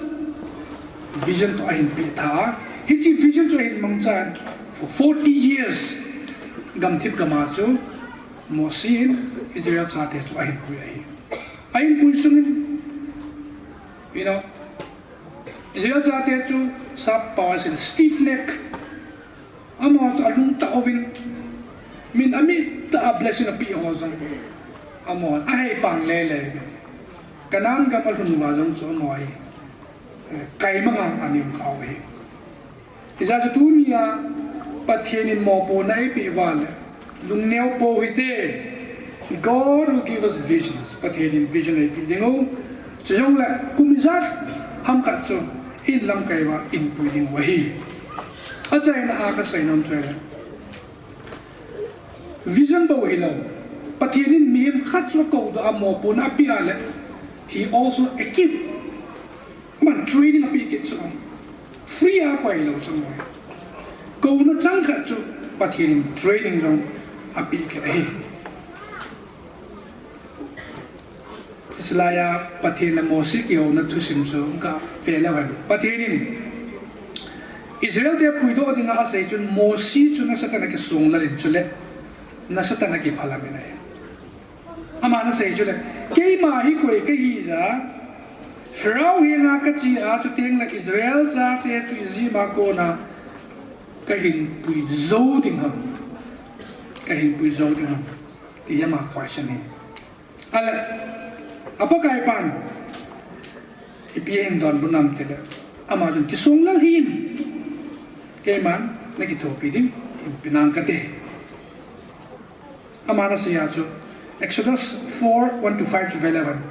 vision toh ahin peh tha a, hiche vision chu ahin mangchan for forty years gamthip gam a chu Mose in Israel chate chu ahin pui ahi. Ahin pui sungin, you know, Israel chate chu sap pao a asei le stiff neck. Amaho chu alung tah uvin, min amit tah a blessing apeh ho jong, amaho ahei pang lele uvin. Canaan gam alhun uva jong chu amaho hi, eh, kaimang a ana um kha u ahi. Hijeh chun tunia Pathen in mopohna eipeh uva le, lungneo pou hite. God will give us visions. Pathen in vision eipeh ding u. Chujongle kum ijat ham khat chu in lamkai uva eipui ding u ahi. Achaina a kasei nom chu ahile, vision bou hilou, Pathen in mihem khat chu akoudoh a mopohna apeh a le, he also equip. Aman training apeh kit chu, free a koi lou chu ahi. Kouna chang khat chu Pathen in training jong apeh kit ahi. Hiche laiya Pathen le Mose kihouna thusim chu kavet leu hen, Pathen in Israel te puidoh dinga asei chun Mose chu nasatah in akisong lal in chule nasatah in akiphalam in ahi. Aman asei chule, keima hi koi kahi jeh a Pharaoh henga kache a, chutengle Israel chate chu Egypt a kona kahin pui jou ding ham, kahin pui jou ding ham, ti ama question hi. Ahile, a Pakai pan ipi ahin donbut nam tile, ama chun kisong lal hih in, keiman nakithopi ding, hinpe nang kate. Aman asei a chu, Exodus four, one to five chu ve leu hen,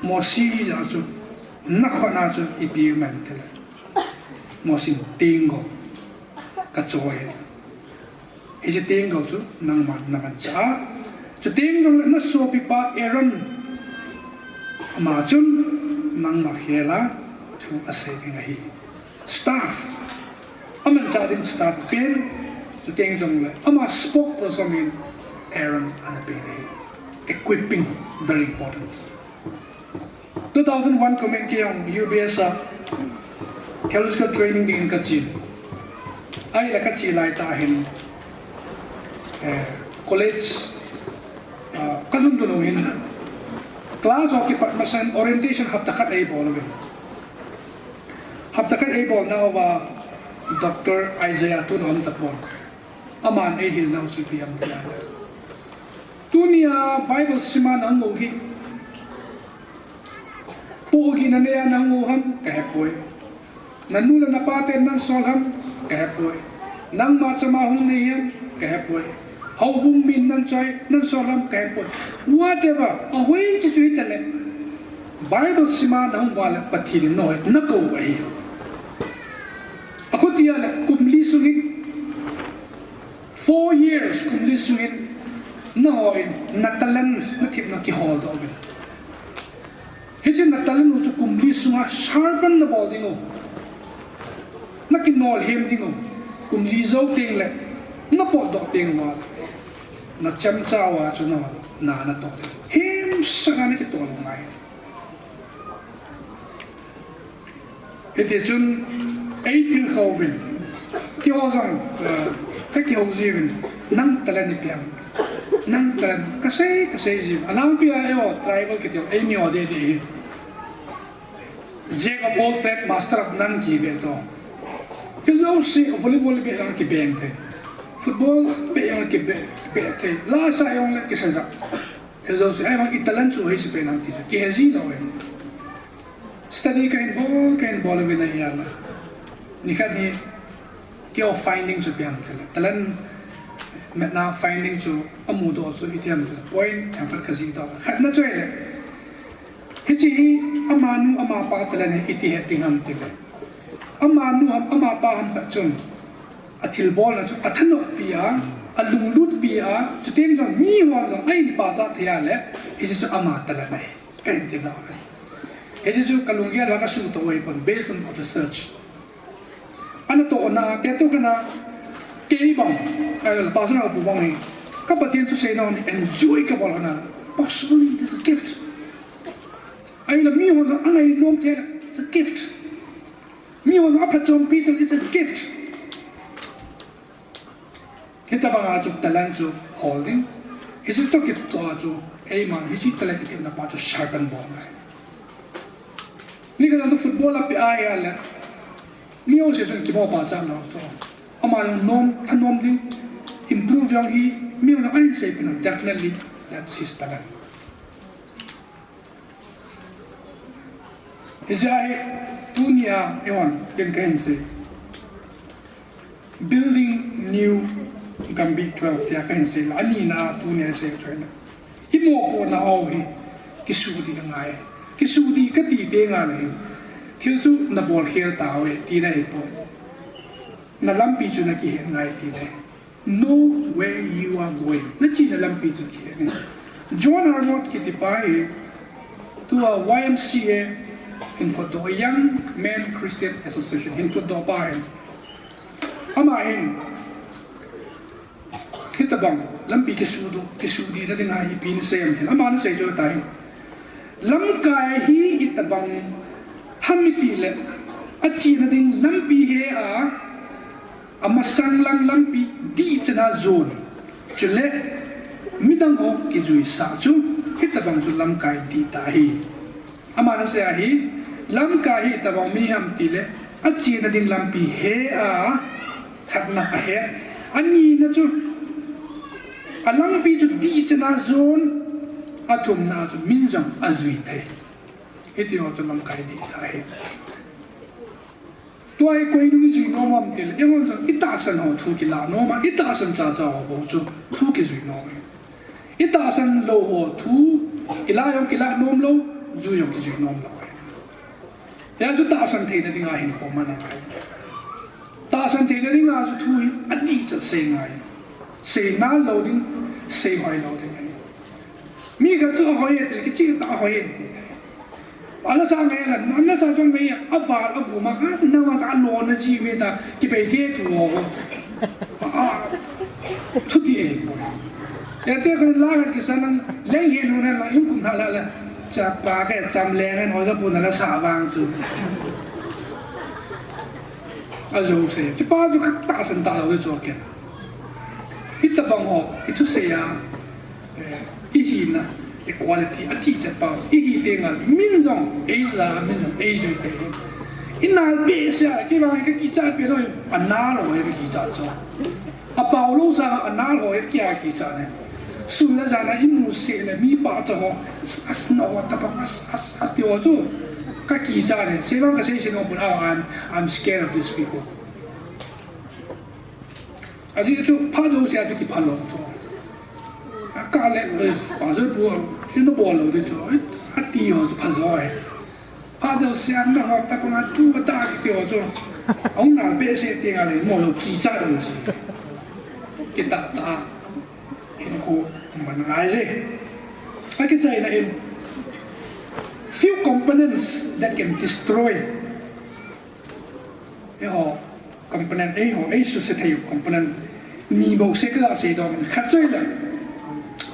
Mose a chu, nakhut a chu ipi um em tile, Mose in tenggol kachoi ahi. Hiche tenggol chu nangman namanchah a, chuteng jongle nasopipa Aaron, ama chun nangma khel a thu asei ding ahi. Staff, amanchah ding staff pen, chuteng jongle ama spokesperson in Aaron ana pen ahi. Equipping, very important. Two thousand one kum in kei jong U B S a theological training dingin kache. Ahile kache laitah hin, eh, college, ah, kalhun lhun u hin, class ho kipat masang orientation hapta khat eibol uvin. Hapta khat eibolna uva Doctor Isaiah Tun aum tapon. Aman eihilnau chu ipi ham tile, tunia Bible sima nahung u hi pohgihna neiya nahung u ham kahepoi. Nanu le napa ten nansol ham kahepoi. Nangma chama hung nei ham kahepoi. Houbung min nanchoi, nansol ham kahepoi. Whatever, ahoiche chu hitale, Bible sima nahung uva le Pathen in nahoi nakou u ahi. Akhutia le kum li sungin, four years, kum li sungin, nahon na talent, nathepna kiholdoh uvin. Hiche na talent u chu kum li sunga sharpen nabol ding u, nakinolhem ding u, kum li jou tengle napotdoh teng uva, nachemcha uva chu na, na natoh ding, himsanga nakitol u ngai. Hitichun eitilkhouvin, keiho jong, eh, kakihou jiuvin, nang talent ipi ham, nang talent, kasei, kasei jiuvin. Alangpia eiho tribal kiti ho, eimi ho dede hi, Jack of all trade, master of none kive to. Thil jouse, volleyball beh jong kibeng thei, football beh jong kibeh, beh thei, la sa jongle kisajah. Thil jouse, ahivang i talent chu hoise pen ham ti chu kihe ji lou ahi. Study kahin bol, kahin bol uvin ahile, nikhat hi keiho finding chu ipi ham tile, talent metna finding chu amudoh chu iti ham tile, point themkhat kajihdoh. Khatna chu ahile, hiche hi amanu amapa talent hi iti het ding ham tile, amanu ham amapa ham khat chun athilbolna chu athanoppi a, alunglutpi a, chuteng jong mihon jong ahin pachat thei a le, hiche chu ama talent ahi, kahin tidoh ahi. Hiche chu kalunggel a kasuhtoh u ahipon, based on the research. Anatohna, kei toh kana, kei bang, eh, Pastor Haopu bang hi, Ka Pathen thusei na hon enjoy ka bol hon a, possibly it is a gift. Ahile mi hon jong angai nom thei le, it's a gift. Mi hon jong aphatchompi thei le, it's a gift. Hitabang a chu talent chu hol ding. Hiche toh kitoh a chu, eiman hiche talent i themna pa chu sharpen bol ngai. Ni khat a chu football a pe a ahile, mi ho seh chun kimo pachat lou chu. Ama jong nom, thanom ding, improve jong hi, mi ho jong ahin seipeh in, definitely, that's his talent. Hijeh a hi, tunia, eihon, ken kahin sei. Building new Gambih twelve tia kahin sei la, anina tunia sei chu ahile. I mopohna ho hi, kisuhdih angai. Kisuhdih kati teng le hin, thil chu nabol khel tauve, tina ahipoi. Na lampi chu nakihet ngai tina ahi. Know where you are going. Nachena lampi chu kihet in. John Arnott kiti pa hi, tua Y M C A hin phutdoh, Young Men Christian Association hin phutdoh pa ahi. Ama hin, hitabang lampi kisuhdoh, kisuhdihna dinga ipi asei em tin, aman asei chu ahitai. Lamkai hi itobang ham itile, achena ding lampi he a, amasang lang lampi dihchan a jon, chule midang ho kijuisah chu, hitobang chu lamkai dihtah ahi. Aman asei ahi, lamkai hi itobang mi ham itile, achena ding lampi he a, khatna ahet. Anina chu, alampi chu dihchan a jon, athumna chu min jong ajui thei. Hitiho chu lamkai dihtah ahi. Tua hi koi nung ijui nom am itile, eiho jong itahsan ho thu kilah nom a, itahsan chacha ho bou chu thu kijui nom ahi. Itahsan lou ho thu kilah jong kilah nom lou, jui jong kijui nom lou ahi. Hijeh chun tahsan theina dinga hinkho mang angai. Tahsan theina dinga chu thu hi adihchat sei ngai. Sei nal lou ding, sei hoi lou ding ahi. Mi khat chu ahoi e tile, kicheh tah ahoi e tile. Alasa ngai la, alasa jong ngai, aval, avum a, a, nangma ta alona ji me ta, kibei thei thu ho. A, a, thuti e. Ete khat la khat kisan lang, leng he nu na la, in kum tha la la. Chapa khat cham leng en, ho ja pu na la sa vang chu. Ajou sei, chupa chu khat tahsan tah lou chu ken. Hitobang ho, ithusei a, eh, ihina, equality, atihchet pa, ihi teng le, min jong, eija, min jong, eijui thei. Inal behseh a, kei vang kakichat pen lou, anal ho kakichat chu. Apao lou sanga, anal ho kia kichat ne. Sun le jan a imu seh le, mi pachat ho, as, na ho, tapang, as, as, as, ti ho chu. Kakichat ne. Sei vang kasei sei nom pon, oh, I'm, I'm scared of these people. Ajeh chu phat jouse a chu kiphalou chu. Akah le, eh, pastor pu, chu nabol lou ding chu. Eh, ati ho chu phajo e. Phat jouse a naho tapang a tu kata kiti ho chu. Ahung nal behseh teng le mo lou kichat lou chu. Kitah tah a. Hinkho mang angai je. Akichaina in. Few components that can destroy. Eiho. Component, eiho, eisuse thei component ni bou se kasei doh, khat chu ahile,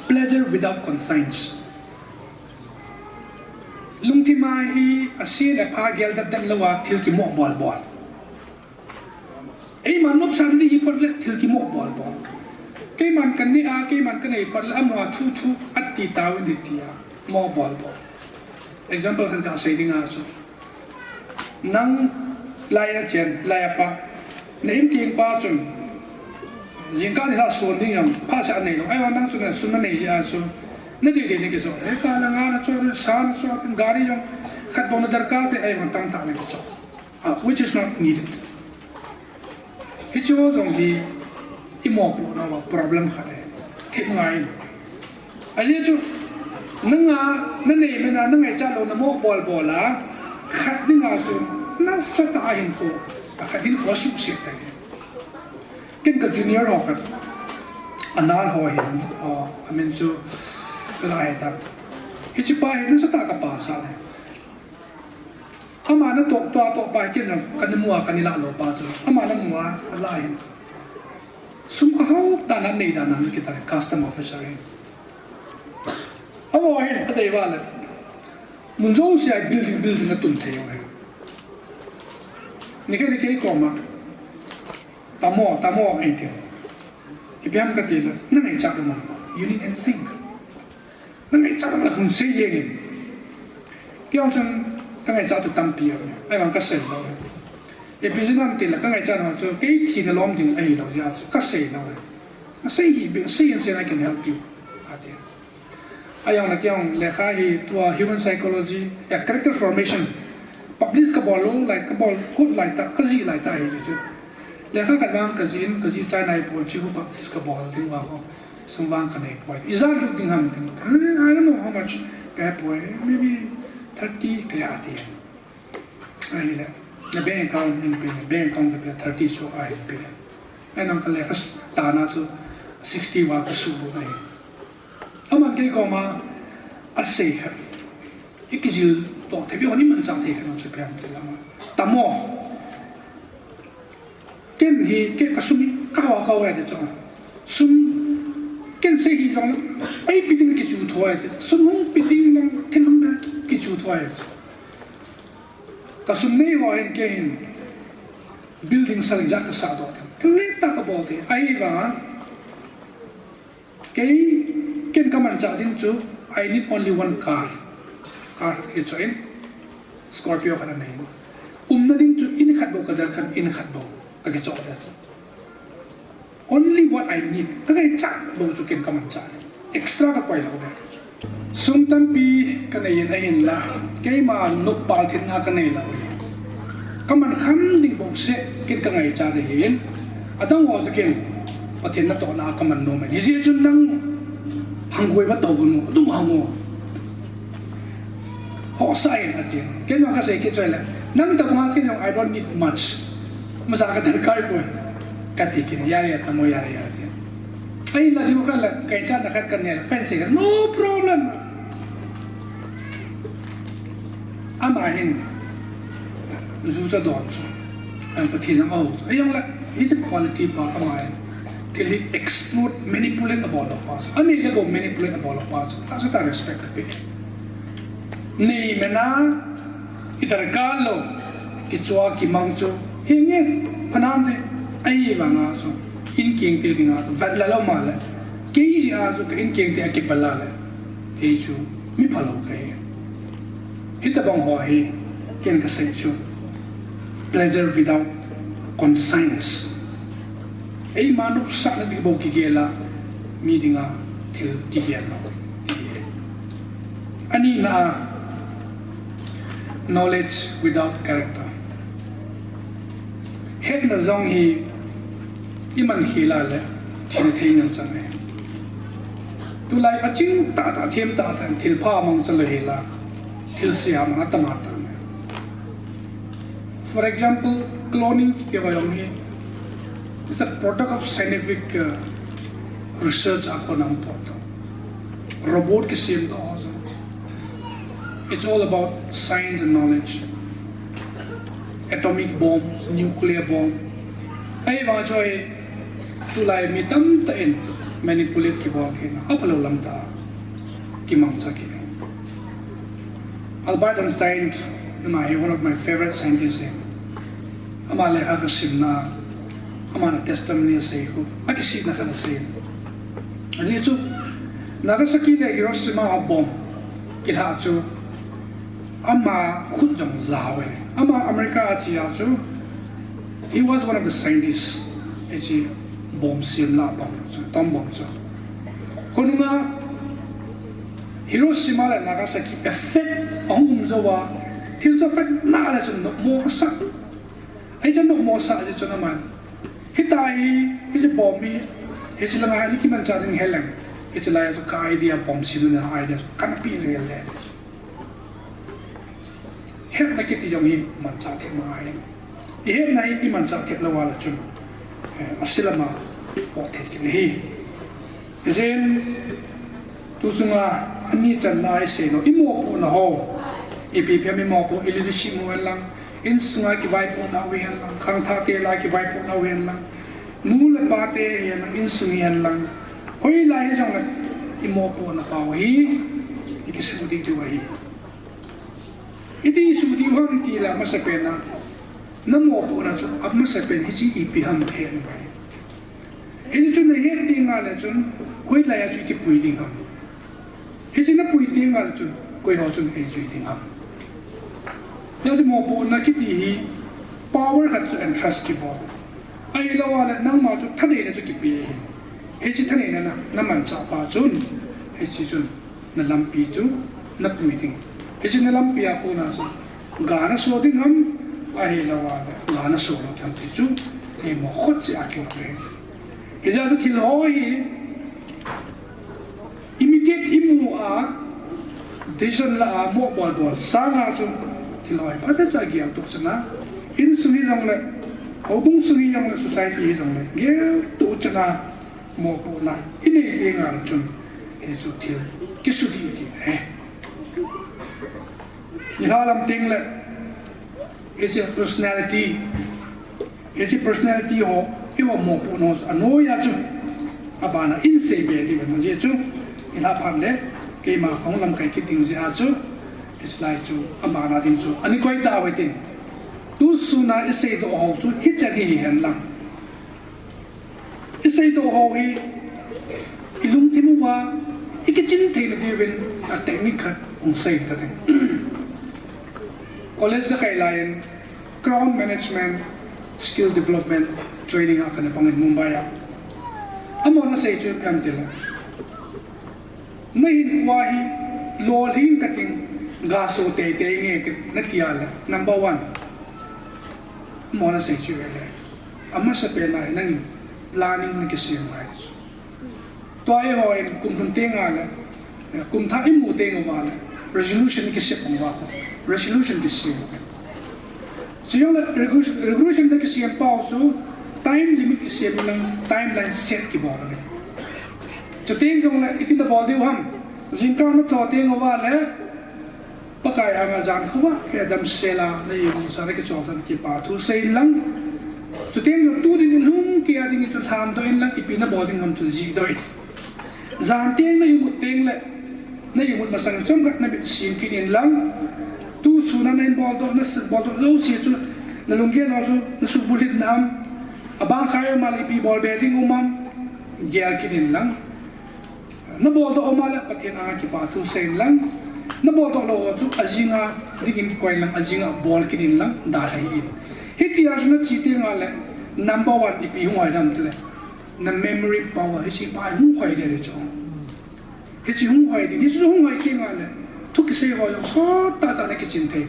pleasure without conscience. Lungthim a hi ase le apha gel det det lou a thil kimo bol bol. Eiman nopsah ding hi phot le thil kimo bol bol. Keiman kaneh a, keiman kanei phot le amaho thu thu ati tauvin tia mo bol bol. Example khat kasei ding a chu. Nang lai nachen, lai apa, na in teng pa chun, jingkah nilhah son ding jong, phatsah anei lou. Ahivang nang chun, sum nanei jeh a chu, nadei dei nakijoh. Hita la nga nacho, sa nacho, gari jong, khat bou nadarkar thei, ahivang tamtah nakichoh. Ah, which is not needed. Hiche ho jong hi i mopohnauva problem khat ahi. Thip ngai. Ajeh chu, nanga, nanei mena, nangaichat lou, namo bol bol a, khat dinga chu, nasatah a hinkho, akhat hinkho asuhset ahi. Ken ka junior ho khat, anal ho ahi, amin chu, kala ahi ta. Hiche pa hi nasatah a kapa sa ahi. Ama natoh, tua toh pa hi ken jong kana mu a, kana lah lou pa chu. Ama namu a, alah in. Sum ahao tah a nei dan a na kita custom officer hi. Abo hin, adei vale. Mun jousea building, building atum thei u hi. Nikhat nikhat koma. Tamo, tamo, eitin. Ipi ham katile, nangaichat u ham. You need anything. Nangaichat u ham la hung sei jeng in. Kei jong chun kangaichat chu tampi aum e. Ahivang kasei lou e. Ipi jeh ham tile kangaichat u chu kei thina lom ding ahilou jeh a chu kasei lou e. Asei hi, be, sei in sei, I can help you. Ati. Ahivang la kei jong lekha hi tua human psychology, ya character formation. Publish kabol lou lai, kabol kut lai ta, kajih lai ta hi chu. Lekha khat vang kajih in, kajih chai nai pon chu publish kabol ding vang ho. Sum vang kanei poi. Ijat lut ding ham tin. I don't know how much kahe poi. Maybe thirty kaya ati. Ahile. Na bank account in pe, bank account in pe thirty chu ahin pe. Ahinla kalekha tana chu sixty va kasuh bu nai. Aman kei koma asei khat. Ikijil toh thei, iho ni manchah thei khat chu ipi ham tile ama. Tamo. Ken hi, ken kasum hi, kahao kahao e ti chu. Sum, ken sei hi jong, eipe ding kichu thou e ti. Sum hung pe ding jong, thil hung pe kichu thou e ti. Kasum nei ho hin kei hin, building sal ijat kasah doh ti. Thil le tah kabol ti. Ahivang a, Kei, ken kamanchah ding chu, I need only one car. Car kichoh in, Scorpio khat anei. Umna ding chu in khat bou, kadel khat in khat bou. Kakichoh ding. Only what I need. Kangaichat bou chu ken kamanchah ding. Extra kakoi lou ding. Sum tampi kanei in ahinla, keima noppa thilna kanei lou. Kaman kham ding bou seh, ken kangaichat ahin. Adang ho chu ken, Pathen natohna kaman nom e. Hijeh chun nang hangoi va tou gon u, adum hang u. Khohsah in ati. Ken jong kasei kit chu ahile. Nang tobang a ken jong I don't need much. Macha kadarkar poi. Kati kit, yare, tamo yare, yare. Ahinla diu khat le, kaichatna khat kanei le, kahin sei le, no problem. Ama hin, ju cha don chu. An Pathen jong aho chu. Ahinla, he's a quality pa ama hin. Thil hi exploit, manipulate abol lou pa chu. Anei le gou manipulate abol lou pa chu. Tahsa tah respect kape. Nei mena, idarkar lou, kichoh kimang chu. Hinge, phanam te, ahivang a chu. Inkeng te dinga chu. Vet la lou ma le. Kei jeh a chu, ka inkeng te akipal a le. Kei chu, mi phalou kahi. Hitobang ho hi, ken kasei chu. Pleasure without conscience. Eima nopsahna ding bou kigel a, mi dinga thil kigel lou. Anina a, knowledge without character. Hetna jong hi iman khel a le, thina thei ngen chang e. Tulai aching tahtah, them tahtah, thil pha mang chang le hela, thil sia mang atam atam e. For example, cloning kiti va jong hi, it's a product of scientific, uh, research a kon a hung pot. Robot kisem doh ho jong. It's all about science and knowledge. Atomic bomb, nuclear bomb. Ahivang a chu hi, tulai mi tamtah in manipulate kibol kit na, aphalou lam tah a kimangcha kit. Albert Einstein, ama hi one of my favorite scientists hi. Ama lekha kasimna, ama na testimony asei khu, akisihna khat asei. Ajeh chu, Nagasaki le Hiroshima a bomb kilhah chu, ama khut jong jao e. Ama America a che a chu, he was one of the scientists. Hiche bomb sem lah a pang chu, atom bomb chu. Khonunga Hiroshima le Nagasaki effect ahung um jou a, thil chu effect na le chun nopmo asah. Hiche nopmo asah jeh chun aman, hitia hi, hiche bomb hi, hiche langa hi kimanchah ding hileng. Hiche lai a chu ka idea bomb semna idea chu kana pe lele. Hetna kiti jong hi manchah thei mong ahi. Ihetna hi imanchah thei lou a le chun, eh, ase lam a pot thei kit ahi. Hijeh in, tu chunga ani channa isei lou, imopohna ho. Ipi ipi ham imopoh, i leadership u hen lang, insunga kivaipohna u hen lang, khangthah te la kivaipohna u hen lang. Nu le pate hihen lang, insung hihen lang, hoilai hijongle imopohna pau hi ikisuh ding diu ahi. Iti isuh diu ham tile, amasapen a, namopohna chu amasapen hiche ipi ham nahet u ahi. Hiche chu nahet tengle chun, hoilai a chu ikipui ding ham. Hiche napui tengle chun, koiho chun eijui ding ham. Hijeh chun mopohna kiti hi power khat chu entrust kibol. Ahilouva le nangma chu thaneina chu kipe ahi. Hiche thaneina na, namanchah pa chun, hiche chun nalampi chu napui ding. Hiche nalampi a kona chu ga naso ding ham, ahilouva le ga naso lou ding ham ti chu eimo khut cheh a kium ahi. Hijeh chun thil ho hi imitate imu a, decision la a, mo bolbol sanga chu thil ho hi phatecha geltoh chana, insung hijongle, houbung sung hijongle, society hijongle, geltoh chana mopohna inei tengle chun, hichu thil kisudih iti ahi. Nilhah lam tengle, hiche personality, hiche personality ho, iva mopohna ho, anoiya chu, abana insei be diu ahi, ajeh chu, ilhah phat le, keima kahung lamkai kit ding jeh a chu, hiche lai chu, abana ding chu, ani koi tauve tin. Tusuna iseidoh ho chu, hichan hi hihen lang. Iseidoh ho hi, ilungthim uva, ikichin theina diuvin, a technique khat hung sei kate. College kakai laiyin, Crown Management Skill Development Training a kana pangin Mumbai a. Amahon asei chu ipi ham tile, nahinkhoa hi lolhing kating, gaso teitei nge kati nati a le, number one. Amahon asei chu ahile, amasapen a hi nangin planning nakisem ngai chu. Tua eihon kum lhun tengle, kum thah imu tenguva le, resolution ikisem uva, resolution kisem. Chujongle resolution nakisem pau chu time limit kisem inlang, timeline set kibol inlang. Chuteng jongle iti nabol diu ham, jingkah natho tenguva le, Pakai anga jan khovah kei a damsel a, na imut sa, na kichol sa, kipa thu sei inlang. Chuteng jong tuni nilhum kei a dingin chu lhamdoh inlang, ipi nabol ding ham chu jihdoh in. Jan teng na imut tengle, na imut masang chomkhat namit sim kit inlang. Tusuna nahin boldoh, naboldoh jouse chu, nalunggel ho chu nasuhbulhit nam, abang khai um a le ipi bolbe ding um am, gel kit inlang. Naboldoh um a le Pathen anga kipa thu sei inlang. Naboldoh lou ho chu ajinga dingin kikoi inlang, ajinga bol kit inlang, dalha in. Hitia chu nache tengle number one ipi hung hoi dem tile, na memory power, hiche pa hung hoi ding ahi chu. Hiche hung hoi ding, hiche hung hoi tengle thu kisei ho jong sottah tah nakichin thei.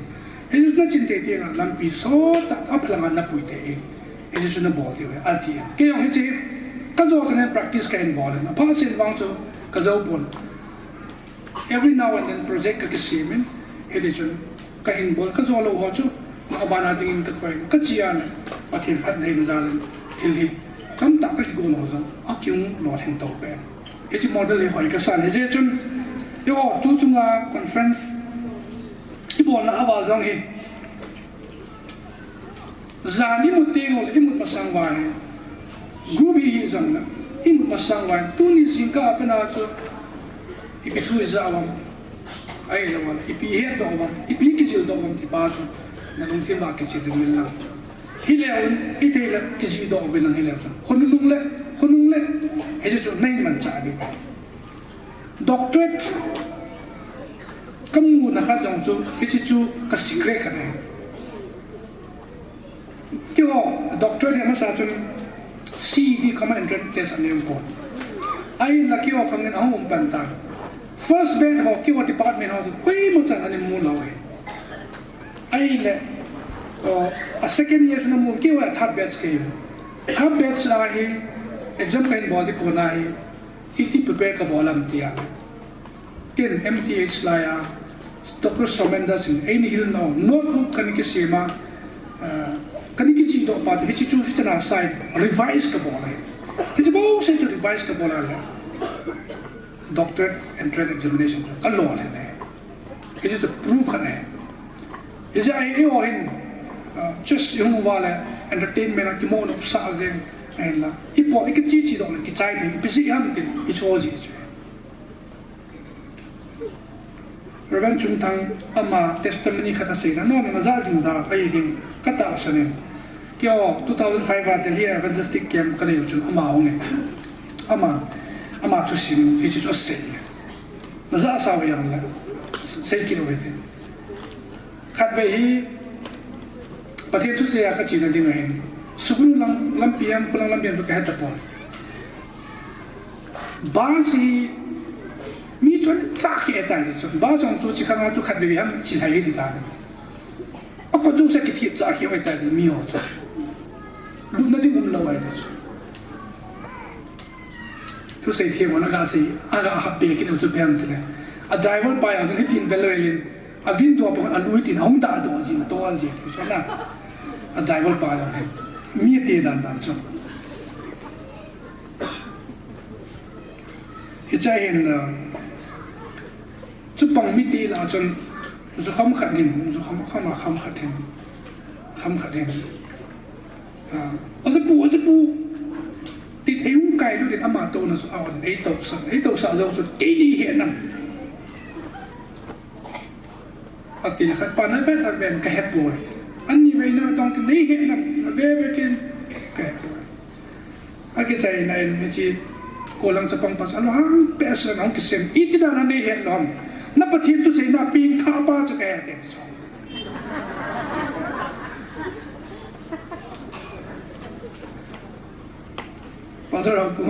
Hiche nachin thei tengle lampi sottah aphalanga napui thei. Hiche chu nabol diu ahi, ati. Kei jong hiche kajo chanin practice kahin bol in, aphat sen vang chu kajou pon. Every now and then project kakisem in, hiti chun kahin bol, kajo lou ho chu abana dingin kakoi, kache a le Pathen phatna hina jal in thil hi tamtah kakigon ho jong akihung lolhing to pen. Hiche model hi hoi kasan, hijeh chun eiho tu chunga conference ibolna uva jong hi jan imut teng uleh imut masang uva hi, group hi hijongle, imut masang uva hi, tuni jingkah a pat a chu ipi thu ijah uvam, ahilouleh ipi ihetdoh uvam, ipi kijildoh uvam ti pa chu nalungthim uva kiche ding uvin lang. Hileu in, ithei le kijihdoh uvin lang hileu chun, khonung le, khonung le, hiche chu nahin manchah diu. Doctorate kamuna khat jong chu, hiche chu ka secret khat ahi. Keiho doctorate hi amasa chun C E T, Common Entrance Test, aneipon. Ahinla keiho khangin ahung um pan tan. First batch ho, keiho department ho chu koimachan ana mu lou ahi. Ahile, uh, a second year chu namu, keiho a third batch kahi. Third batch a hi exam kahin bol ding kon a hi, iti prepare kabol am tia. Ken M T H laiya, Doctor Somen Das in eina hilnau notebook kana kisem a, ah, kana kijihdoh pa chu, hiche chu hichena sa in revise kabol ahi. Hiche bouseh chu revise kabol a le, Doctorate Entrance Examination chu kalolhin ahi. Hiche chu proof khat ahi. Hiche a eiho hin, ah, just ihung uva le entertainment a kimo nopsah jeng. Ahinla, ipo, ikichi chi doh le, kichai peh, ipi jeh ham tin, icho ji chu. Reverend Chunthang ama testimony khat asei na, nona naja jing ja ahi ding, katahsan in. Keiho, two thousand five a Delhi evangelistic camp kanei u chun ama hung e. Ama, ama thusim, hiche chu asei e. Naja sao jong le, sei kit u hite. Khatvei hi, Pathen thusei a kachena ding ahin. Sugnu lam, lampi ham, khulang lampi ham chu kahe tapon. Bus hi, mi chun chah khi ahitai chu. Bus jong chu chi khanga chu khatvei ham chi lhai hi ti ta. Akot jouse kithi chah khi ahitai mi ho chu. Lutna ding umlou ahi chu. Thusei themhon aga sei, aga happy kit u chu ipi ham tile. A driver pa jong hitin vel vel in, a window a pang a lui tin, ahung dah doh jin, atol jin, chu na. A driver pa jong hi. Mi ate dan dan chu. Hiche hin, uh, chupang mite lah a chun, jukham khat hin, jukham, kham a kham khat hin, kham khat hin. Ah, ajapu, ajapu. Tin ei hung kailut in ama touna chu a-on, ei tousah, ei tousah jou chu, kei nei he nam. Ati le khat pa na vet a ven kahe poi. Ani vei na tong tin nei he nam, ave ve kin kahe poi. Akichaina in hiche, kolang chapang pa chu alunghang peh sa nang kisem. Iti dan a nei he lou ham. Na Pathen thusei na pengthah pa chu kahe te chu. Pastor Haopu,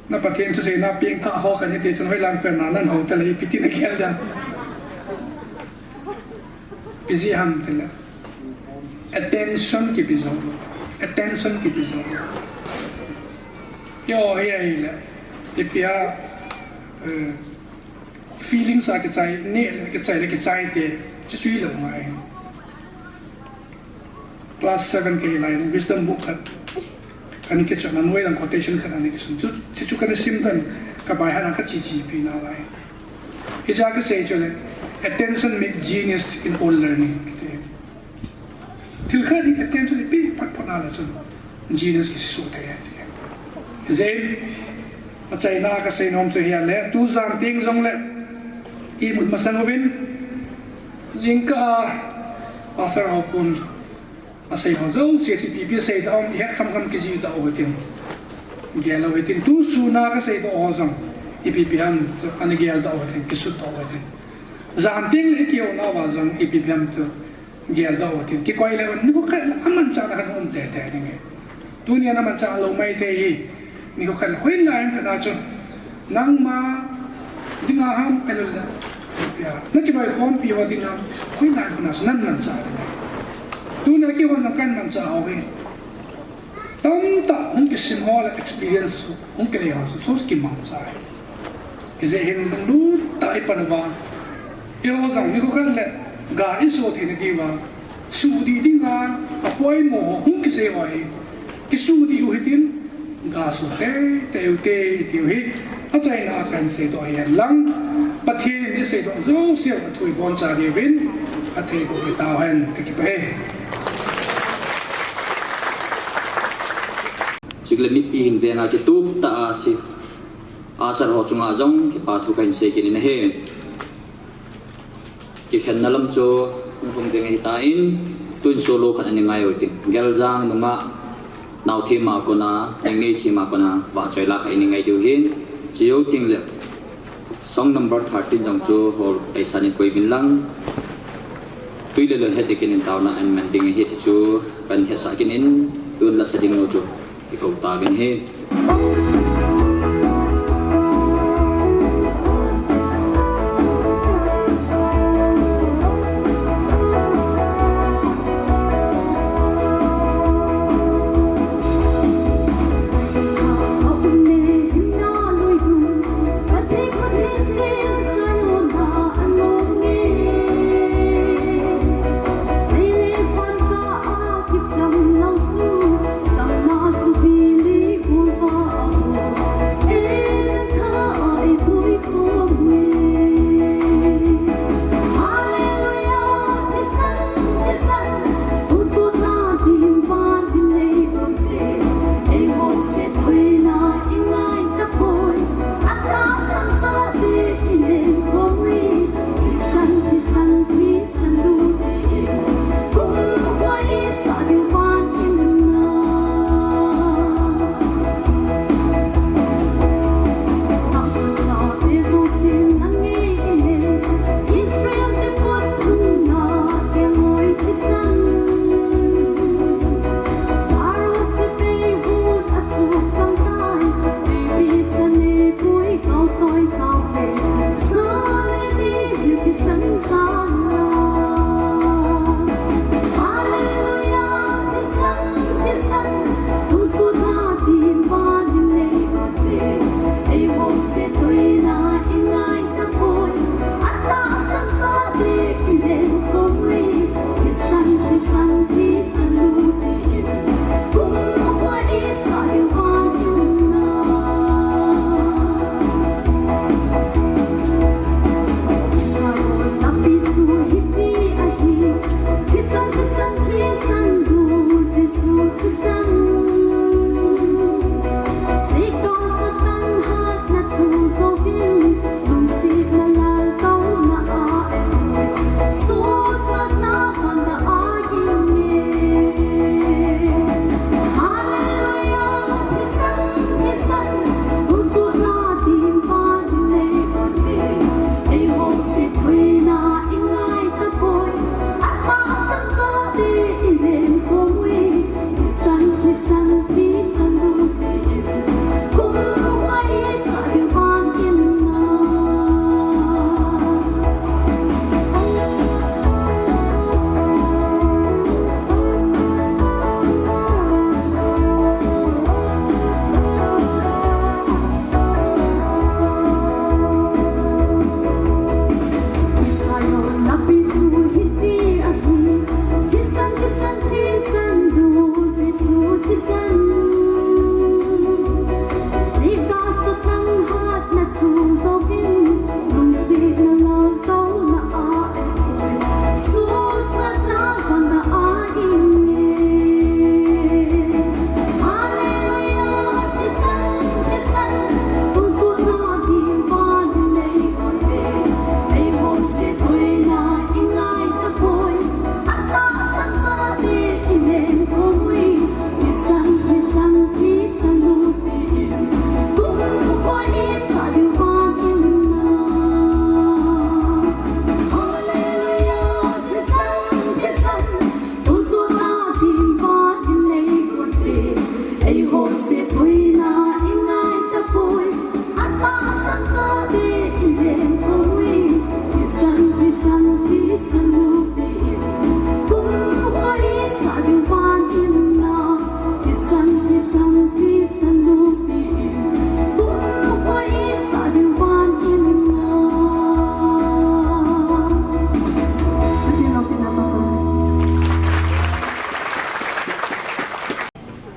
na Pathen thusei na pengthah ho kahi ti chun hoilang pen na nan ho tale ipi tin nagel ding. Ipi jeh ham tile. Attention kipe jou. Attention kipe jou. Eiho hi ahile. Ipi a, eh, feelings a kichai, neh le kichai le kichai te, chu chu hilou ngai. Class seven kahi lai, wisdom book khat. Kana kichoi na noilang quotation khat ana kisun. Chu, chu, chu kana sim tan, ka baihat a kachi chi pi nalai. Hiche a kasei chu le, attention make genius in all learning. Thil khat hi attention ipi phat phat na le chun genius kisesoh thei ahi. Hijeh in, achaina a kasei nom chu hi ahile, tujan teng jong le, imut masang uvin, jingkah a, Pastor Haopun, asei ho jouse chu ipi ipi asei doh ham, ihet kham kham kijih doh u hitin. Gel u hitin, tusun a kasei doh ho jong, ipi ipi ham, chu ana gel doh u hitin, kisut doh u hitin. Jan teng le ikihou nauva jong, ipi ipi ham chu, gel doh u hitin, kikoi le, nikho khat le, amanchahna khat um tei tei ding ahi. Tunia na manchah lou maithei hi, nikho khat le, hoilai khat a chu, nangma dinga ham, ahilou le, ya, na kiloikhompi ho dinga, hoilai khat a chu, nan manchah ding ahi. Tunia kihon na kan manchah ho hi. Tamtah hung kisim ho le experience hung kinei ho chu, chu kimangcha ahi. Hijeh hin lunglut tah a ipan uva, eiho jong nikho khat le ga iso theina diuva, suhdih dinga apoimo ho hung kisei uva hi, kisuhdih u hitin, ga so teitei u hite itiu hi, achaina a kahin seidoh ahi henlang, Pathen in iseidoh jouse u athu iboncha diuvin, athei boh peh tauhen, kakipah e. Chule mipi hin venga kitup tah a si, usher ho chunga jong kipa thu kahin sei kit in ahi. Kikhenna lam chu hung hung ding ahitan, tun solo khat ana ngai u hitin. Geljang nungah, naothem a kona, Ningnei them a kona, vahchoi la khat ana ngai diu ahin. Chujou teng le, song number thirteen jong chu hol aisan in koi uvin lang. Tui le loi het ding in taona ahin man ding ahi ti chu kahin hetsah kit in, tun la sa ding u chu ikou tauvin ahi.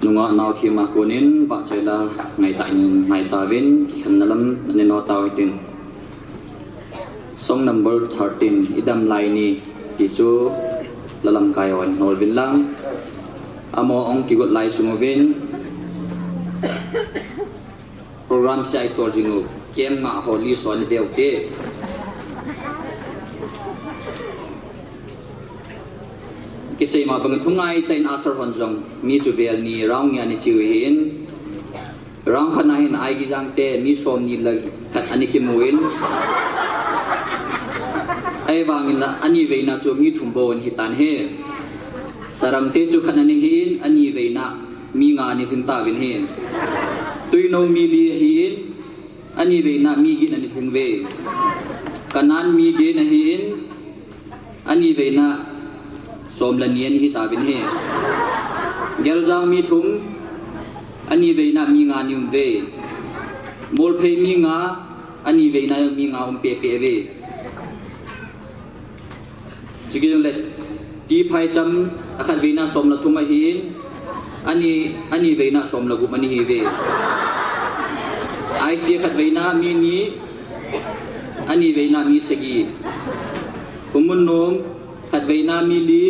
Nungah Naokhema konin vahchoi la ngaitah in ngaitauvin, kikhenna lam ana notau hitin. Song number thirteen, Idam Lai Ni, ti chu la lamkai hon nolvin lang. Amaho hung kigot lai sung uvin program se a itol jing u, camp ngah ho list ho ana veu te. Kisei ma bang thu ngaitah in usher hon jong mi chu vel ni, round ni ana chiu ahin. Round khat na hin Aigijang te mi somni le khat ana kimu in. Ahivangin la ani veina chu mi thum bou ana hitan ahi. Saram te chu khat ana hi in, ani veina mi nga ana lhing tauvin ahi. Tuinou mi li ahi in, ani veina mi get ana lhing uve. Kanan mi get ana hi in, ani veina som le ni ana hitauvin ahi. Geljang mi thum, ani veina mi nga ana um uve. Molphei mi nga, ani veina mi nga um pehpeh uve. Chukit jongle, T. Phaicham, akhat veina som le thum ahi in, ani, ani veina som le gup ana hi uve. I C khat veina mi ni, ani veina mi sagi. Khumunnom, khat veina mi li,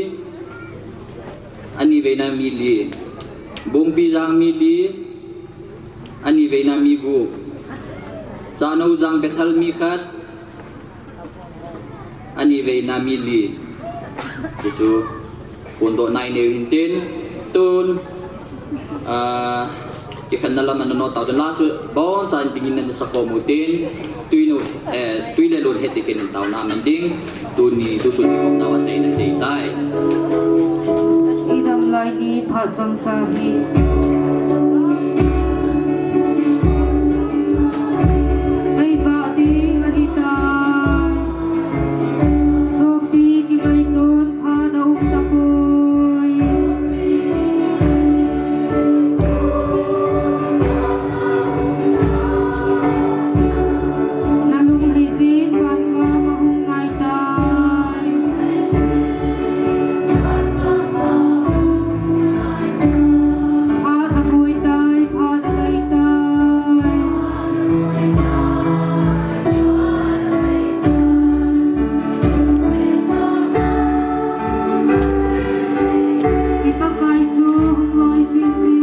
ani veina mi li. Bungpijang mi li, ani veina mi gup. Chanoujang Bethel mi khat, ani veina mi li. Ti chu phondoh nai neu hintin, tun, ah, kikhenna lam ana notau tin, la chu abonchan dingin ana sakhom utin, Tuinou, eh, Tuilelun het tikin taona aman ding. Tuni thusoh kikhopnau a chaina hi ahitai. Idam Lai Ni phat chomcha hi. Eivah ding ahitai. Sopi kingaiton phat aum tapoi. Nalunghei jin vangam ahung naitai. Phat aboi tai, phat abei tai. I Pakai chu hung loi jin te.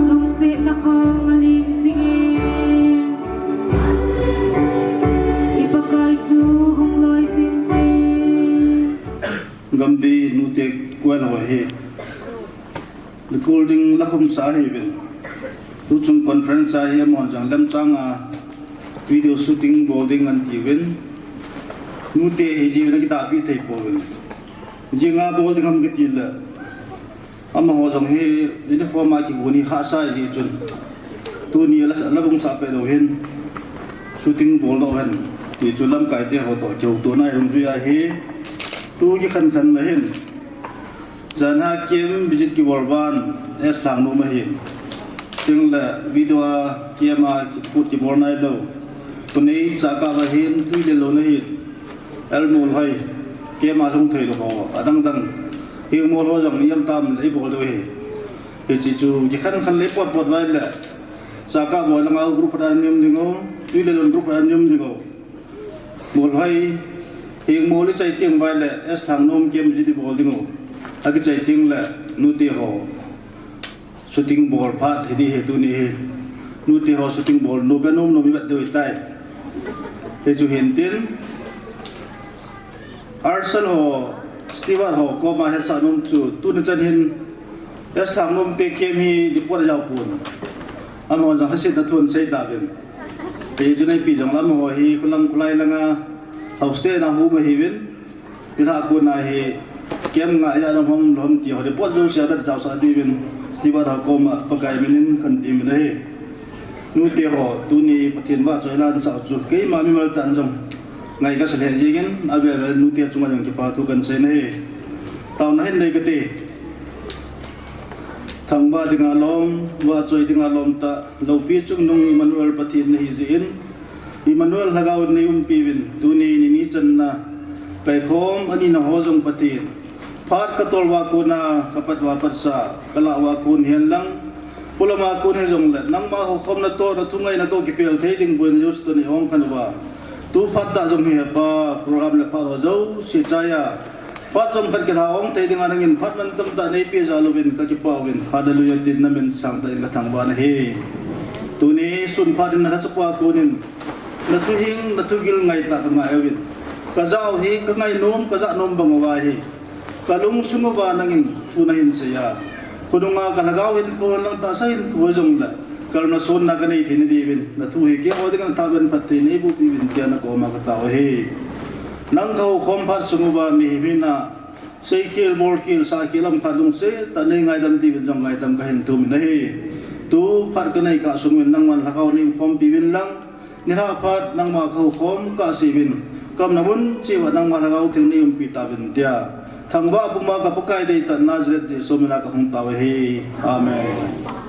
Lungsetna khang alim jingin, i Pakai chu hung loi jin te. Gamdei nute koilou ahi. Recording la khumsa ahiuvin. Tuchung conference a hi amahon jong lemchang a video shooting bol ding antiuvin. Nute hi jeh in akitahpi thei pouvin. Jing a bol ding ham kiti le. Amaho jong hi uniform a kigon hi hahsa ahi jeh chun, tuni la, la bung sah peh lou hin, shooting bol lou hen, ti chu lamkai te ho toh kihoutoh na hung jui ahi. Tu kikhen khen le hin, jan a camp visit kibol ban, S Lhangnom ahi. Tin le video a camp a kiphut kibol nailou. Tunei Chakap a hin, Tuilelun a hin. L Molhoi, camp a lhung thei lou ho, adang dang. Heng Molhoi jong ni am tam le ibol diu ahi. Hiche chu kikhen khen le pot pot vai le. Chakap boi langa group khat a ni um ding u, Tuilelun group khat a ni um ding u. Molhoi, Heng Mol ichai teng vai le, S Lhangnom camp visit ibol ding u. Akichai teng le, nute ho. Shooting bol phat hi di hi tuni hi. Nute ho shooting bol, nu be nom nom i vet diu ahitai. Hichu hintin, Arsenal ho, Stewart ho koma hetsah nom chu tuni chan hin, Esther Lhangnomte camp hi report ajao pon. Amaho jong lhasetna thu asei tauvin. Hichu neipi jong amaho hi khulang khulai langa houste na hu ma hiuvin. Nilhah kona hi camp ngai a lom hom lom ti ho report jouse adat jaosah diuvin Stewart ho koma Pakai minin kahin ti min ahi. Nute ho, tuni Pathen vahchoi lansah chu keima mimal tah in jong ngai kasa lheh jengin, avel vel nute chunga jong kipa thu kahin sei ahi. Taona hin nei kate. Thangvah dinga lom, vahchoi dinga lom tah, loupi chungnung Emmanuel Pathen nahi jeh in, Emmanuel Lhagao in neiumpi uvin, tuni nini channa kaikhom anina ho jong Pathen phat katol uva kona, kapat uva patsa, kalah uva kon hihen lang, polama kon hijongle, nangma houkhomna toh, nathungaina toh kipel thei ding boina jouse toh nei hong khen uva, tu phat tah jong hi hepa, program le phat ho jouse chaiya phat chomkhat kilha hong thei dinga nangin phat mantam tah neipeh jal uvin kakipah uvin, Hallelujah tin namin sangtah in kathangvah nahi. Tuni sun phat in nalhasapa konin, nathuhing nathugil ngaitah kangai uvin, kajah u hi kangainom kajah nom bang uva hi kalungsung uva nangin thu nahin seiya, khonunga kalhagao hinkho lang tahsa hinkho hijongle, kalna sonna kanei theina diuvin, nathu hi keiho dinga thah ven phatthei neiboh peh uvin tia nakoma katao ahi. Nang kahoukhom phat sung uva mihem hina seikhel, bolkhel, sahkhel lamkhat lungset tah in neingaidam diuvin jong ngaidam kahin thum in ahi. Tu phat kanei kah sung uvin nangman Lhagao neiumkhompi uvin lang, nilhah phat nangma kahoukhom kahse uvin, kaumna mun cheh uva nangma Lhagao theng neiumpi tauvin tia, thangvah puma ka Pakai deitah Nazareth Jesu mina kahung tao ahi. Amen.